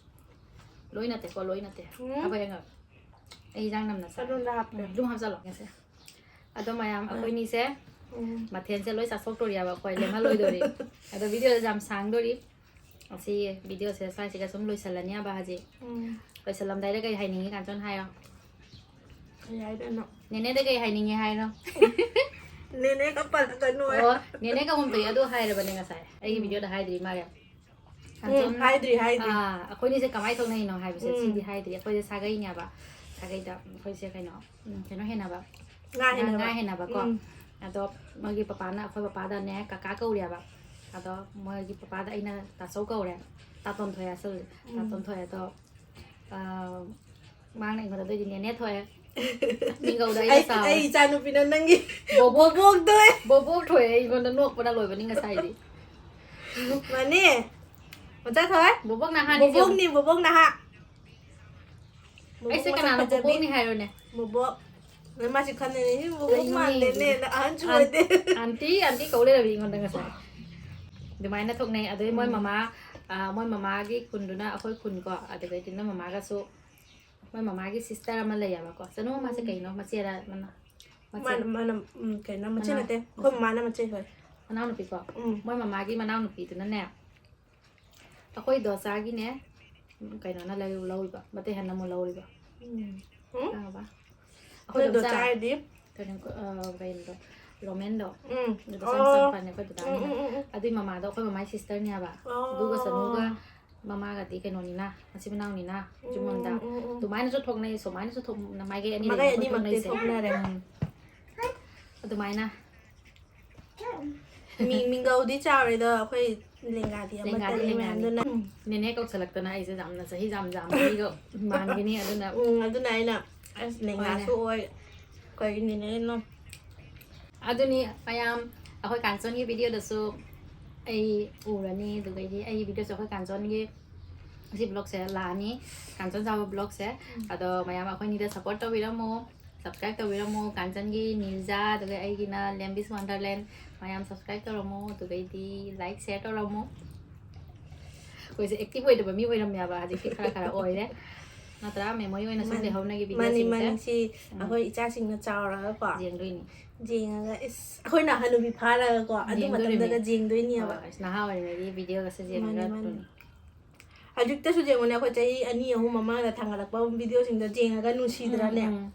ꯂꯣꯏ ꯅꯠꯇꯦꯀꯣ, ꯂꯣꯏ ꯅꯠꯇꯦ꯫ ꯎꯝ꯫ ꯍꯥꯞꯄ ꯌꯦꯡꯉꯣ꯫ ꯑꯩ ꯏꯟꯖꯥꯡ ꯅꯝꯅ ꯆꯥꯔꯦ꯫ ꯑꯗꯨꯝꯅ ꯍꯥꯞꯄꯦ꯫ ꯎꯝ, ꯑꯗꯨꯝ ꯍꯥꯞꯆꯜꯂꯣ ꯉꯁꯤ꯫ ꯑꯗꯣ ꯃꯌꯥꯝ, ꯑꯥ꯫ ꯑꯩꯈꯣꯏꯅꯤꯁꯦ ꯎꯝ꯫ ꯃꯊꯦꯜꯁꯦ ꯂꯣꯏ ꯆꯥꯊꯣꯛꯇꯣꯔꯤꯑꯕ ꯑꯩꯈꯣꯏ, ꯂꯦꯝꯍꯜꯂꯣꯏꯗꯣꯔꯤ꯫ ꯑꯗꯣ videoꯁꯦ ꯌꯥꯝ ꯁꯥꯡꯗꯣꯔꯤ꯫ ꯑꯁꯤ videoꯁꯦ ꯁ꯭ꯋꯥꯏꯁꯤꯒ ꯁꯨꯝ ꯂꯣꯏꯁꯜꯂꯅꯤꯕ ꯍꯧꯖꯤꯛ꯫ ꯎꯝ꯫ ꯂꯣꯏꯁꯜꯂꯝꯗꯥꯏꯗ ꯀꯩ ꯍꯥꯏꯅꯤꯡꯉꯤ, ꯀꯥꯟꯆꯟ, ꯍꯥꯏꯌꯣ꯫ ꯀꯩ ꯍꯥꯏꯗꯣꯏꯅꯣ? ꯅꯦꯅꯦꯗ ꯀꯩ ꯍꯥꯏꯅꯤꯡꯉꯤ ꯍꯥꯏꯅꯣ? ꯅꯦꯅꯦꯒ ꯄꯜꯂꯛꯀꯅꯨ꯫ ꯑꯣ, ꯅꯦꯅꯦ ꯀꯧꯒꯨꯝ ꯇꯧꯏ, ꯑꯗꯨ ꯍꯥꯏꯔꯕꯅꯦ ꯉꯁꯥꯏ꯫ ꯑꯩꯒꯤ ꯎꯝ꯫ videoꯗ ꯍꯥꯏꯗ꯭ꯔꯤ ꯃꯥꯜꯂꯦ꯫ ꯎꯝ, ꯀꯥꯟꯆꯟ, ꯍꯥꯏꯗ꯭ꯔꯤ, ꯍꯥꯏꯗ꯭ꯔꯤ꯫ ꯑꯥ, ꯑꯩꯈꯣꯏꯅꯤꯁꯦ ꯀꯃꯥꯏꯅ ꯊꯣꯛꯅꯩꯅꯣ ꯍꯥꯏꯕꯁꯦ ꯎꯝ꯫ ꯁꯤꯗꯤ ꯍꯥꯏꯗ꯭ꯔꯤ꯫ ꯑꯩꯈꯣꯏꯁꯦ ꯁꯥꯒꯩꯅꯦꯕ꯫ ꯁꯥꯒꯩꯗ ꯑꯩꯈꯣꯏꯁꯦ ꯀꯩꯅꯣ, ꯎꯝ, ꯀꯩꯅꯣ ꯍꯦꯟꯅꯕ꯫ ꯉꯥ ꯉꯥ, ꯍꯦꯟꯅꯕ꯫ ꯉꯥ ꯍꯦꯟꯅꯕꯀꯣ꯫ ꯎꯝ꯫ ꯑꯗꯣ ꯃꯣꯏꯒꯤ ꯄꯄꯥꯅ, ꯑꯩꯈꯣꯏ ꯄꯄꯥꯗꯅꯦ ꯀꯀꯥ ꯀꯧꯔꯦꯕ꯫ ꯑꯗꯣ ꯃꯣꯏꯒꯤ ꯄꯄꯥꯗ ꯑꯩꯅ ꯇꯥꯆꯧ ꯀꯧꯔꯦ꯫ ꯇꯥꯇꯣꯟꯊꯣꯏ ꯑꯁꯜ, ꯎꯝ꯫ ꯇꯥꯇꯣꯟꯊꯣꯏ ꯑꯗꯣ, ꯑꯥ, ꯃꯥꯅ ꯑꯩꯉꯣꯟꯗ ꯑꯗꯨꯏꯗꯤ ꯅꯦꯅꯦ ꯊꯣꯛꯑꯦ꯫ ꯃꯤꯡꯒꯧꯗ ꯑꯩꯅ ꯑꯩ, ꯆꯥꯎꯔꯦ꯫ ꯑꯩ ꯏꯆꯥ ꯅꯨꯄꯤꯅ ꯅꯪꯒꯤ ꯕꯣꯕꯣꯛ, ꯕꯣꯕꯣꯛ ꯊꯣꯛꯑꯦ꯫ ꯕꯣꯕꯣꯛ ꯊꯣꯛꯑꯦ, ꯑꯩꯉꯣꯟꯗ ꯅꯣꯛꯄꯅ ꯂꯣꯏꯕꯅꯤ ꯉꯁꯥꯏꯗꯤ꯫ ꯃꯥꯅꯦ꯫ ꯃꯆꯥ ꯊꯣꯏ꯫ ꯕꯣꯕꯣꯛ ꯅꯍꯥꯅꯤ ꯕꯣꯕꯣꯛꯅꯤ, ꯕꯣꯕꯣꯛ ꯅꯍꯥ꯫ ꯕꯣꯕꯣꯛ ꯑꯩꯁꯦ ꯃꯁꯛ ꯀꯅꯥꯅꯣ ꯐꯖꯕꯤ꯫ ꯕꯣꯕꯣꯛꯅꯤ ꯍꯥꯏꯔꯣꯅꯦ? ꯕꯣꯕꯣꯛ꯫ ꯅꯪ ꯃꯥꯁꯤ ꯈꯟꯗꯣꯏꯅꯦ, "ꯁꯤ ꯕꯣꯕꯣꯛ ꯀꯩꯅꯣꯅꯦ ꯃꯥꯟꯗꯦꯅꯦ", ꯑꯗꯨꯗꯤ? ꯑꯍꯟꯁꯨ ꯑꯟ-, ꯑꯣꯏꯗꯦ꯫ ꯑꯟꯇꯤ, ꯑꯟꯇꯤ ꯀꯧ ꯂꯩꯔꯝꯃꯤ ꯑꯩꯉꯣꯟꯗ ꯉꯁꯥꯏ꯫ ꯑꯗꯨꯃꯥꯏꯅ ꯊꯣꯛꯅꯩ꯫ ꯑꯗꯩ ꯃꯣꯏ ꯎꯝ꯫ ꯃꯃꯥ, ꯑ, ꯃꯣꯏ ꯃꯃꯥꯒꯤ ꯈꯨꯟꯗꯨꯅ ꯑꯩꯈꯣꯏ ꯈꯨꯟꯀꯣ, ꯑꯗꯨꯗꯩꯗꯤ ꯅꯣꯏ ꯃꯃꯥꯒꯁꯨ, ꯃꯣꯏ ꯃꯃꯥꯒꯤ sister ꯑꯃ ꯂꯩꯌꯦꯕꯀꯣ꯫ ꯆꯅꯨ ꯃꯃꯥꯁꯦ ꯎꯝ꯫ ꯀꯩꯅꯣ? ꯃꯆꯦꯔ? ꯃꯅꯥ-, ꯃꯆꯦ? ꯃꯥꯅ, ꯃꯥꯅ, ꯎꯝ, ꯀꯩꯅꯣ, ꯃꯆꯦ ꯃꯅꯥꯎ-, ꯅꯠꯇꯦ꯫ ꯑꯩꯈꯣꯏ ꯃꯃꯥꯅ ꯃꯆꯦ ꯍꯣꯏ꯫ ꯃꯅꯥꯎꯅꯨꯄꯤꯀꯣ? ꯎꯝ꯫ ꯃꯣꯏ ꯃꯃꯥꯒꯤ ꯃꯅꯥꯎꯅꯨꯄꯤꯗꯨꯅꯅꯦ, ꯑꯩꯈꯣꯏ ꯗꯣꯆꯥꯒꯤꯅꯦ, ꯀꯩꯅꯣꯅ ꯂꯩ-, ꯂꯧꯔꯤꯕ, ꯃꯇꯩ ꯍꯟꯅ ꯑꯃꯨꯛ ꯂꯧꯔꯤꯕ꯫ ꯎꯝ꯫ ꯎꯝ? ꯈꯪꯉꯕ? ꯑꯩꯈꯣꯏ ꯅꯣꯏ ꯗꯣꯆꯥ ꯗꯣꯆꯥ꯫ ꯍꯥꯏꯗꯤ? ꯀꯩꯅꯣ, ꯑ, ꯀꯩꯅꯣꯗꯣ, ꯔꯣꯃꯦꯟꯗꯣ꯫ ꯎꯝ꯫ ꯑꯗꯨ ꯗꯣꯆꯥ ꯑꯣ꯫ ꯃꯆꯥꯅꯨꯄꯥꯅꯦ ꯑꯩꯈꯣꯏ ꯗꯗꯥ ꯎꯝ, ꯑꯅꯤꯅ꯫ ꯎꯝ, ꯎꯝ, ꯎꯝ꯫ ꯑꯗꯨꯏ ꯃꯃꯥꯗꯣ ꯑꯩꯈꯣꯏ ꯃꯃꯥꯏ sisterꯅꯦ ꯍꯥꯏꯕ꯫ ꯑꯣ꯫ ꯑꯗꯨꯒ ꯆꯅꯨꯒ ꯃꯃꯥꯒꯗꯤ ꯀꯩꯅꯣꯅꯤꯅ, ꯃꯆꯤꯟ ꯃꯅꯥꯎꯅꯤꯅ, ꯎꯝ, ꯌꯨꯝꯂꯣꯝꯗ꯫ ꯎꯝ, ꯎꯝ꯫ ꯑꯗꯨꯃꯥꯏꯅꯁꯨ ꯊꯣꯛꯅꯩ, ꯁꯨꯃꯥꯏꯅꯁꯨ ꯊꯣꯛ-, ꯃꯥꯏꯀꯩ ꯑꯅꯤꯗꯒꯤ ꯃꯥꯏꯀꯩ ꯑꯩꯈꯣꯏ ꯑꯅꯤꯃꯛꯇꯤ ꯊꯣꯛꯅꯩꯁꯦ꯫ ꯊꯣꯛꯅꯔꯦ꯫ ꯎꯝ꯫ ꯑꯗꯨꯃꯥꯏꯅ꯫ ꯃꯤ-, ꯃꯤꯡꯒꯧꯗꯤ ꯆꯥꯎꯔꯦꯗꯣ, ꯑꯩꯈꯣꯏ ꯂꯦꯡꯒꯥꯗꯤ ꯂꯦꯡꯒꯥꯗꯤ ꯑꯃꯠꯇꯅꯤ ꯂꯦꯡꯒꯥꯅꯤ꯫ ꯃꯌꯥꯝꯗꯨꯅ꯫ ꯅꯦꯅꯦ ꯀꯧꯁꯜꯂꯛꯇꯅ ꯑꯩꯁꯦ ꯌꯥꯝꯅ ꯆꯍꯤ ꯌꯥꯝ ꯌꯥꯝꯕꯒꯤꯒ ꯃꯥꯟꯒꯅꯤ, ꯑꯗꯨꯅ꯫ ꯎꯝ, ꯑꯗꯨꯅ ꯑꯩꯅ, ꯑꯁ, ꯂꯦꯡꯒꯥꯁꯨ ꯍꯣꯏꯅꯦ꯫ ꯑꯣꯏ, ꯀꯩ ꯅꯦꯅꯦꯅꯣ꯫ ꯑꯗꯨꯅꯤ ꯃꯌꯥꯝ, ꯑꯩꯈꯣꯏ ꯀꯥꯟꯆꯣꯟꯒꯤ videoꯗꯁꯨ ꯑꯩ ꯎꯔꯅꯤ, ꯑꯗꯨꯗꯒꯤ ꯑꯩꯒꯤ videoꯁꯨ ꯑꯩꯈꯣꯏ ꯀꯥꯟꯆꯣꯟꯒꯤ ꯑꯁꯤ vlogꯁꯦ ꯂꯥꯛꯑꯅꯤ, ꯀꯥꯟꯆꯣꯟ ꯆꯥꯕ vlogꯁꯦ꯫ ꯎꯝ꯫ ꯑꯗꯣ ꯃꯌꯥꯝ ꯑꯩꯈꯣꯏꯅꯤꯗ support ꯇꯧꯕꯤꯔꯝꯃꯣ꯫ Subscribe ꯇꯧꯕꯤꯔꯝꯃꯣ, ꯀꯥꯟꯆꯟꯒꯤ, ꯅꯤꯔꯖꯥ, ꯑꯗꯨꯒ ꯑꯩꯒꯤꯅ ꯂꯦꯝꯕꯤꯁ ꯋꯥꯟꯗꯔꯂꯦꯟ꯫ ꯃꯌꯥꯝ subscribe ꯇꯧꯔꯝꯃꯣ, ꯑꯗꯨꯒꯩꯗꯤ like, share ꯇꯧꯔꯝꯃꯣ꯫ ꯑꯩꯈꯣꯏꯁꯦ active ꯑꯣꯏꯗꯕ ꯃꯤ ꯑꯣꯏꯔꯝꯃꯦꯕ, ꯍꯧꯖꯤꯛꯇꯤ ꯈꯔ ꯈꯔ ꯑꯣꯏꯔꯦ꯫ ꯅꯠꯇ꯭ꯔꯥ? Memory ꯑꯣꯏꯅ ꯁꯨꯝ ꯃꯥꯅꯤ, ꯂꯩꯍꯧꯅꯒꯤ ꯃꯥꯅꯤ, videoꯁꯤꯡꯁꯦ꯫ ꯃꯥꯅꯤ꯫ ꯁꯤ ꯎꯝ꯫ ꯑꯩꯈꯣꯏ ꯏꯆꯥꯁꯤꯡꯅ ꯆꯥꯎꯔꯒꯀꯣ ꯌꯦꯡꯗꯣꯏꯅꯤ꯫ ꯌꯦꯡꯉꯒ, "ꯏꯁ, ꯑꯩꯈꯣꯏꯅ ꯍꯅꯨꯕꯤ ꯐꯥꯔꯒꯀꯣ ꯑꯗꯨ ꯌꯦꯡꯗꯣꯏꯅꯤꯅꯦ꯫ ꯃꯇꯝꯗꯒ ꯌꯦꯡꯗꯣꯏꯅꯤꯕ"꯫ ꯍꯣꯏ, ꯑꯁ, ꯅꯍꯥ ꯑꯣꯏꯔꯤꯉꯩꯒꯤ videoꯒꯁꯦ ꯌꯦꯡꯉꯒ ꯃꯥꯅꯤ, ꯃꯥꯅꯤ꯫ ꯑꯗꯨꯅꯤ꯫ ꯍꯧꯖꯤꯛꯇꯁꯨ ꯌꯦꯡꯉꯨꯅꯦ, ꯑꯩꯈꯣꯏ ꯆꯍꯤ ꯑꯅꯤ ꯑꯍꯨꯝ ꯃꯃꯥꯡꯗ ꯊꯥꯡꯒꯠꯂꯛꯄ videoꯁꯤꯡꯗꯣ ꯌꯦꯡꯉꯒ ꯅꯨꯡꯁꯤꯗ꯭ꯔꯅꯦ? ꯎꯝ, ꯎꯝ꯫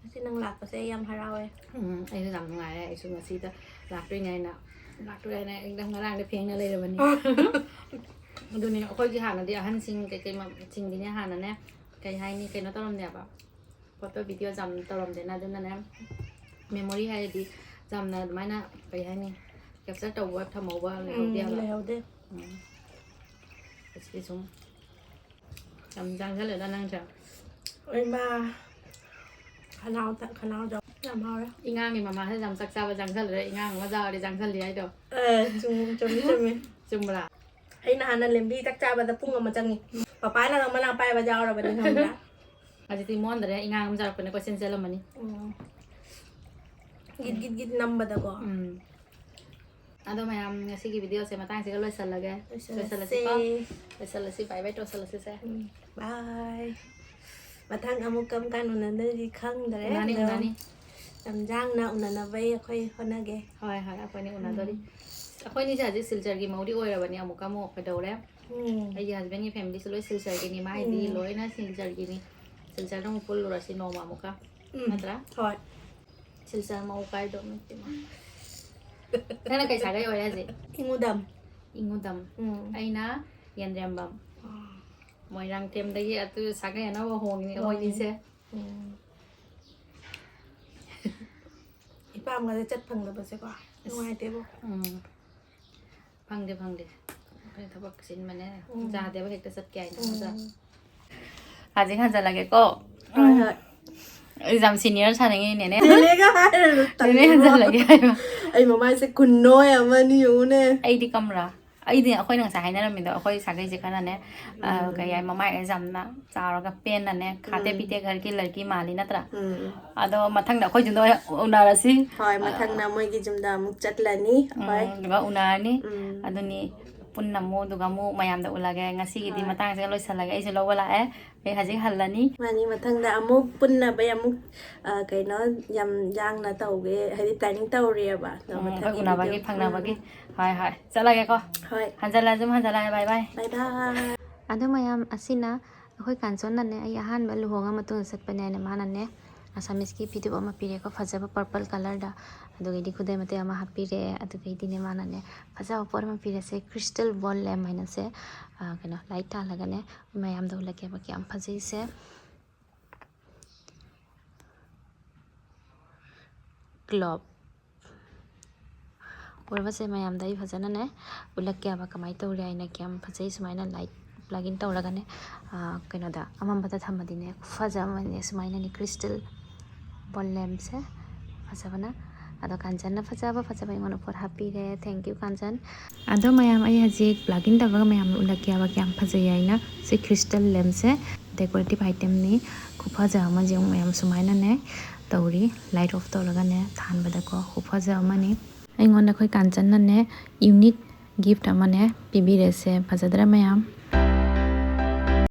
ꯉꯁꯤ ꯅꯪ ꯂꯥꯛꯄꯁꯦ ꯑꯩ ꯌꯥꯝ ꯍꯔꯥꯎꯋꯦ꯫ ꯎꯝ, ꯑꯩꯁꯨ ꯌꯥꯝ ꯅꯨꯡꯉꯥꯏꯔꯦ꯫ ꯑꯩꯁꯨ ꯉꯁꯤꯗ ꯂꯥꯛꯇꯣꯏꯅꯦ ꯍꯥꯏꯅ, ꯂꯥꯛꯇꯣꯏꯅꯦ ꯍꯥꯏꯅ ꯑꯦꯛꯗꯝ ꯉꯔꯥꯡꯗ ꯐꯦꯡꯅ ꯂꯩꯔꯕꯅꯤ꯫ ꯑꯗꯨꯅꯦ, ꯑꯩꯈꯣꯏꯒꯤ ꯍꯥꯟꯅꯗꯤ ꯑꯍꯟꯁꯤꯡ ꯀꯩꯀꯩ ꯃ-, ꯁꯤꯡꯗꯤꯅꯦ ꯍꯥꯟꯅꯅꯦ, ꯀꯩ ꯍꯥꯏꯅꯤ, ꯀꯩꯅꯣ ꯇꯧꯔꯝꯗꯦꯕ, photo videoꯁꯦ ꯌꯥꯝ ꯇꯧꯔꯝꯗꯦꯅ꯫ ꯑꯗꯨꯅꯅꯦ, memory ꯍꯥꯏꯔꯗꯤ ꯌꯥꯝꯅ ꯑꯗꯨꯃꯥꯏꯅ, ꯀꯩ ꯍꯥꯏꯅꯤ, capture ꯇꯧꯕ ꯊꯝꯍꯧꯕ ꯎꯝ, ꯂꯩꯍꯧꯗꯦꯕ꯫ ꯂꯩꯍꯧꯗꯦ꯫ ꯎꯝ꯫ ꯑꯁꯤꯗꯤ ꯁꯨꯝ ꯌꯥꯝ ꯆꯥꯡꯁꯜꯂꯦꯗ ꯅꯪꯁꯦ꯫ ꯏꯃꯥ, ꯈꯅꯥꯎ ꯇ-, ꯈꯅꯥꯎ ꯖꯧ-, ꯌꯥꯝ ꯍꯥꯎꯔꯦ꯫ ꯏꯉꯥꯡꯒꯤ ꯃꯃꯥꯁꯦ ꯌꯥꯝ ꯆꯥꯛ ꯆꯥꯕ ꯆꯥꯡꯁꯜꯂꯦ, ꯏꯉꯥꯡ ꯑꯃ ꯆꯥꯎꯔꯗꯤ ꯆꯥꯡꯁꯜꯂꯤ ꯍꯥꯏꯗꯣ꯫ ꯑꯦ, ꯆꯨꯝ-, ꯆꯨꯝꯃꯤ, ꯆꯨꯝꯃꯤ꯫ ꯆꯨꯝꯕ꯭ꯔꯥ? ꯑꯩꯅ ꯍꯥꯟꯅ ꯂꯦꯝꯕꯤ ꯆꯥꯛ ꯆꯥꯕꯗ ꯄꯨꯡ ꯑꯃ ꯆꯪꯉꯤ꯫ ꯄꯄꯥꯅꯒ ꯃꯅꯥ ꯄꯥꯏꯕ ꯌꯥꯎꯔꯕꯅꯤ, ꯈꯪꯕ꯭ꯔꯥ? ꯍꯧꯖꯤꯛꯇꯤ ꯃꯣꯟꯗ꯭ꯔꯦ, ꯏꯉꯥꯡ ꯑꯃ ꯆꯥꯎꯔꯛꯄꯅꯦ, ꯀꯣꯏꯆꯦꯟ ꯆꯦꯜꯂꯝꯃꯅꯤ꯫ ꯎꯝ꯫ ꯒꯤꯠ ꯒꯤꯠ ꯒꯤꯠ ꯅꯝꯕꯗꯀꯣ꯫ ꯎꯝ꯫ ꯑꯗꯣ ꯃꯌꯥꯝ, ꯉꯁꯤꯒꯤ videoꯁꯦ ꯃꯇꯥꯡꯁꯤꯒ ꯂꯣꯏꯁꯜꯂꯒꯦ꯫ ꯂꯣꯏꯁꯜꯂꯁꯦ꯫ ꯂꯣꯏꯁꯜꯂꯁꯤꯀꯣ? ꯂꯣꯏꯁꯜꯂꯁꯤ, bye bye ꯇꯧꯁꯜꯂꯁꯤꯁꯦ꯫ ꯎꯝ, bye꯫ ꯃꯊꯪ ꯑꯃꯨꯛ ꯀꯔꯝ ꯀꯥꯟ ꯎꯅꯗꯣꯏꯗꯤ ꯈꯪꯗ꯭ꯔꯦ, ꯎꯅꯅꯤ, ꯑꯗꯣ ꯎꯅꯅꯤ꯫ ꯌꯥꯝ ꯌꯥꯡꯅ ꯎꯅꯅꯕꯩ ꯑꯩꯈꯣꯏ ꯍꯣꯠꯅꯒꯦ꯫ ꯍꯣꯏ, ꯍꯣꯏ, ꯑꯩꯈꯣꯏꯅꯤ ꯎꯅꯗꯣꯔꯤ꯫ ꯎꯝ꯫ ꯑꯩꯈꯣꯏꯅꯤꯁꯦ ꯍꯧꯖꯤꯛ ꯁꯤꯜꯆꯔꯒꯤ ꯃꯧꯗꯤ ꯑꯣꯏꯔꯕꯅꯤ, ꯑꯃꯨꯛꯀ ꯑꯃꯨꯛ ꯀꯩꯗꯧꯔꯦ? ꯎꯝ꯫ ꯑꯩꯒꯤ husbandꯒꯤ familyꯁꯨ ꯂꯣꯏ ꯁꯤꯜꯆꯔꯒꯤꯅꯤ, ꯃꯥꯏꯗꯤ ꯎꯝ꯫ ꯂꯣꯏꯅ ꯁꯤꯜꯆꯔꯒꯤꯅꯤ꯫ ꯁꯤꯜꯆꯔꯗ ꯑꯃꯨꯛ ꯄꯨꯜꯂꯨꯔꯁꯤ ꯅꯣꯡꯃ ꯑꯃꯨꯛꯀ, ꯎꯝ꯫ ꯅꯠꯇ꯭ꯔꯥ? ꯍꯣꯏ꯫ ꯁꯤꯜꯆꯔ ꯃꯧ ꯀꯥꯏꯗꯣ ꯅꯠꯇꯦ ꯃꯥ꯫ ꯅꯪꯅ ꯀꯩ ꯁꯥꯒꯩ ꯑꯣꯏꯔꯦ ꯍꯧꯖꯤꯛ? ꯏꯉꯨꯗꯝ꯫ ꯏꯉꯨꯗꯝ꯫ ꯎꯝ꯫ ꯑꯩꯅ ꯌꯦꯟꯗ꯭ꯔꯦꯝꯕꯝ꯫ ꯑꯥ꯫ ꯃꯣꯏꯔꯥꯡꯊꯦꯝꯗꯒꯤ ꯑꯗꯨ ꯁꯥꯒꯩ ꯑꯅꯧꯕ ꯍꯣꯡꯉꯤꯅꯦ ꯍꯣꯏ꯫ ꯑꯩꯈꯣꯏꯅꯤꯁꯦ꯫ ꯎꯝ꯫ ꯏꯄꯥꯝꯒꯁꯦ ꯆꯠ ꯐꯪꯗꯕꯁꯦꯀꯣ, ꯑꯁ꯫ ꯅꯨꯡꯉꯥꯏꯇꯦꯕꯣ꯫ ꯎꯝ꯫ ꯐꯪꯗꯦ, ꯐꯪꯗꯦ꯫ ꯑꯩꯈꯣꯏ ꯊꯕꯛ ꯆꯤꯟꯕꯅꯦ꯫ ꯎꯝ꯫ ꯌꯥꯗꯦꯕ ꯍꯦꯛꯇ ꯆꯠꯀꯦ ꯍꯥꯏꯅ ꯎꯝ꯫ ꯅꯠꯇ꯭ꯔꯥ? ꯍꯧꯖꯤꯛ ꯍꯟꯖꯜꯂꯒꯦꯀꯣ꯫ ꯍꯣꯏ, ꯍꯣꯏ꯫ ꯑꯩꯁꯦ ꯌꯥꯝ senior ꯁꯥꯅꯤꯡꯉꯤꯅꯦꯅꯦ꯫ ꯅꯦꯅꯦꯒ ꯍꯥꯏꯔꯅꯨ, ꯅꯦꯅꯦ ꯇꯜꯂꯤꯕꯣ꯫ ꯍꯟꯖꯜꯂꯒꯦ ꯍꯥꯏꯕ꯫ ꯑꯩ ꯃꯃꯥꯏꯁꯦ ꯈꯨꯟꯅꯣꯏ ꯑꯃꯅꯤ ꯌꯦꯡꯉꯨꯅꯦ꯫ ꯑꯩꯗꯤ ꯀꯝꯔꯥ? ꯑꯩꯗꯤ ꯑꯩꯈꯣꯏꯅ ꯉꯁꯥꯏ ꯍꯥꯏꯅꯔꯝꯃꯤꯗꯣ, ꯑꯩꯈꯣꯏ ꯁꯥꯒꯩꯁꯦ ꯈꯔꯅꯦ, ꯑ, ꯎꯝ꯫ ꯀꯩ ꯍꯥꯏ, ꯃꯃꯥꯏ ꯌꯥꯝꯅ ꯆꯥꯎꯔꯒ ꯄꯦꯟꯅꯅꯦ, ꯈꯥꯇꯦ ꯎꯝ꯫ ꯄꯤꯇꯦ ꯘꯔꯒꯤ ꯂꯔꯀꯤ ꯃꯥꯜꯂꯤ ꯅꯠꯇ꯭ꯔꯥ? ꯎꯝ꯫ ꯑꯗꯣ ꯃꯊꯪꯗ ꯑꯩꯈꯣꯏ ꯌꯨꯝꯗ ꯑꯣꯏꯅ ꯎꯅꯔꯁꯤ꯫ ꯍꯣꯏ, ꯃꯊꯪꯅ ꯃꯣꯏꯒꯤ ꯌꯨꯝꯗ ꯑꯃꯨꯛ ꯆꯠꯂꯅꯤ꯫ ꯎꯝ, ꯍꯣꯏ꯫ ꯑꯗꯨꯒ ꯎꯅꯔꯅꯤ꯫ ꯎꯝ꯫ ꯑꯗꯨꯅꯤ, ꯄꯨꯟꯅ ꯑꯃꯨꯛ, ꯑꯗꯨꯒ ꯑꯃꯨꯛ ꯃꯌꯥꯝꯗ ꯎꯠꯂꯒꯦ꯫ ꯉꯁꯤꯒꯤꯗꯤ ꯍꯣꯏ꯫ ꯃꯇꯥꯡꯁꯤꯒ ꯂꯣꯏꯁꯤꯜꯂꯒꯦ꯫ ꯑꯩꯁꯨ ꯂꯧꯕ ꯂꯥꯛꯑꯦ꯫ ꯑꯩ ꯍꯧꯖꯤꯛ ꯍꯜꯂꯅꯤ꯫ ꯃꯥꯅꯤ, ꯃꯊꯪꯗ ꯑꯃꯨꯛ ꯄꯨꯟꯅꯕꯩ ꯑꯃꯨꯛ, ꯑ, ꯀꯩꯅꯣ, ꯌꯥꯝ ꯌꯥꯡꯅ ꯇꯧꯒꯦ, ꯍꯥꯏꯗꯤ planning ꯇꯧꯔꯤꯑꯕ꯫ ꯑꯗꯣ ꯎꯝ, ꯑꯩꯈꯣꯏ ꯃꯊꯪꯒꯤ ꯎꯅꯕꯒꯤ, video, ꯐꯪꯅꯕꯒꯤ꯫ ꯎꯝ꯫ ꯍꯣꯏ, ꯍꯣꯏ꯫ ꯆꯠꯂꯒꯦꯀꯣ꯫ ꯍꯣꯏ꯫ ꯍꯟꯖꯜꯂꯛꯑꯁꯨ ꯍꯟꯖꯜꯂꯛꯑꯦ꯫ Bye, bye꯫ Bye, bye꯫ ꯑꯗꯣ ꯃꯌꯥꯝ, ꯑꯁꯤꯅ ꯑꯩꯈꯣꯏ ꯀꯥꯟꯆꯟꯅꯅꯦ, ꯑꯩ ꯑꯍꯥꯟꯕ ꯂꯨꯍꯣꯡꯉ ꯃꯇꯨꯡꯗ ꯆꯠꯄꯅꯦ ꯍꯥꯏꯅ ꯃꯥꯅꯅꯦ Assamese ꯀꯤ ꯐꯤꯗꯨꯞ ꯑꯃ ꯄꯤꯔꯦꯀꯣ, ꯐꯖꯕ purple colour ꯗ꯫ ꯑꯗꯨꯒꯩꯗꯤ ꯈꯨꯗꯩ ꯃꯇꯦꯛ ꯑꯃ ꯍꯥꯞꯄꯤꯔꯦ꯫ ꯑꯗꯨꯒꯩꯗꯤꯅꯦ ꯃꯥꯅꯅꯦ ꯐꯖꯕ ꯄꯣꯠ ꯑꯃ ꯄꯤꯔꯦꯁꯦ, crystal ball lamp ꯍꯥꯏꯅꯁꯦ, ꯑ, ꯀꯩꯅꯣ, light ꯊꯥꯜꯂꯒꯅꯦ ꯃꯌꯥꯝꯗ ꯎꯠꯂꯛꯀꯦꯕ, ꯀꯌꯥꯝ ꯐꯖꯩꯁꯦ꯫ Globe꯫ ꯎꯔꯕꯁꯦ ꯃꯌꯥꯝꯗ ꯑꯩ ꯐꯖꯅꯅꯦ ꯎꯠꯂꯛꯀꯦꯕ, ꯀꯃꯥꯏꯅ ꯇꯧꯔꯦ ꯍꯥꯏꯅ, ꯀꯌꯥꯝ ꯐꯖꯩ꯫ ꯁꯨꯃꯥꯏꯅ light plug in ꯇꯧꯔꯒꯅꯦ, ꯑ, ꯀꯩꯅꯣꯗ, ꯑꯃꯝꯕꯗ ꯊꯝꯃꯗꯤꯅꯦ ꯈꯨꯐꯖ ꯑꯃꯅꯦ꯫ ꯁꯨꯃꯥꯏꯅꯅꯦ crystal ball lamp ꯁꯦ ꯐꯖꯕꯅ꯫ ꯑꯗꯣ ꯀꯥꯟꯆꯟꯅ ꯐꯖꯕ ꯐꯖꯕ ꯑꯩꯉꯣꯟꯗ ꯄꯣꯠ ꯍꯥꯞꯄꯤꯔꯦ꯫ Thank you, ꯀꯥꯟꯆꯟ꯫ ꯑꯗꯣ ꯃꯌꯥꯝ, ꯑꯩ ꯍꯧꯖꯤꯛ plug in ꯇꯧꯔꯒ ꯃꯌꯥꯝ ꯎꯠꯂꯛꯀꯦꯕ, ꯀꯌꯥꯝ ꯐꯖꯩ ꯍꯥꯏꯅ꯫ ꯁꯤ crystal lamp ꯁꯦ decorative item ꯅꯤ꯫ ꯈꯨꯐꯖ ꯑꯃ ꯌꯦꯡꯉꯨ ꯃꯌꯥꯝ, ꯁꯨꯃꯥꯏꯅꯅꯦ ꯇꯧꯔꯤ, light off ꯇꯧꯔꯒꯅꯦ ꯊꯥꯟꯕꯗꯀꯣ, ꯈꯨꯐꯖ ꯑꯃꯅꯤ꯫ ꯑꯩꯉꯣꯟꯗ ꯑꯩꯈꯣꯏ ꯀꯥꯟꯆꯟꯅꯅꯦ unique gift ꯑꯃꯅꯦ ꯄꯤꯕꯤꯔꯦꯁꯦ꯫ ꯐꯖꯗ꯭ꯔꯥ ꯃꯌꯥꯝ?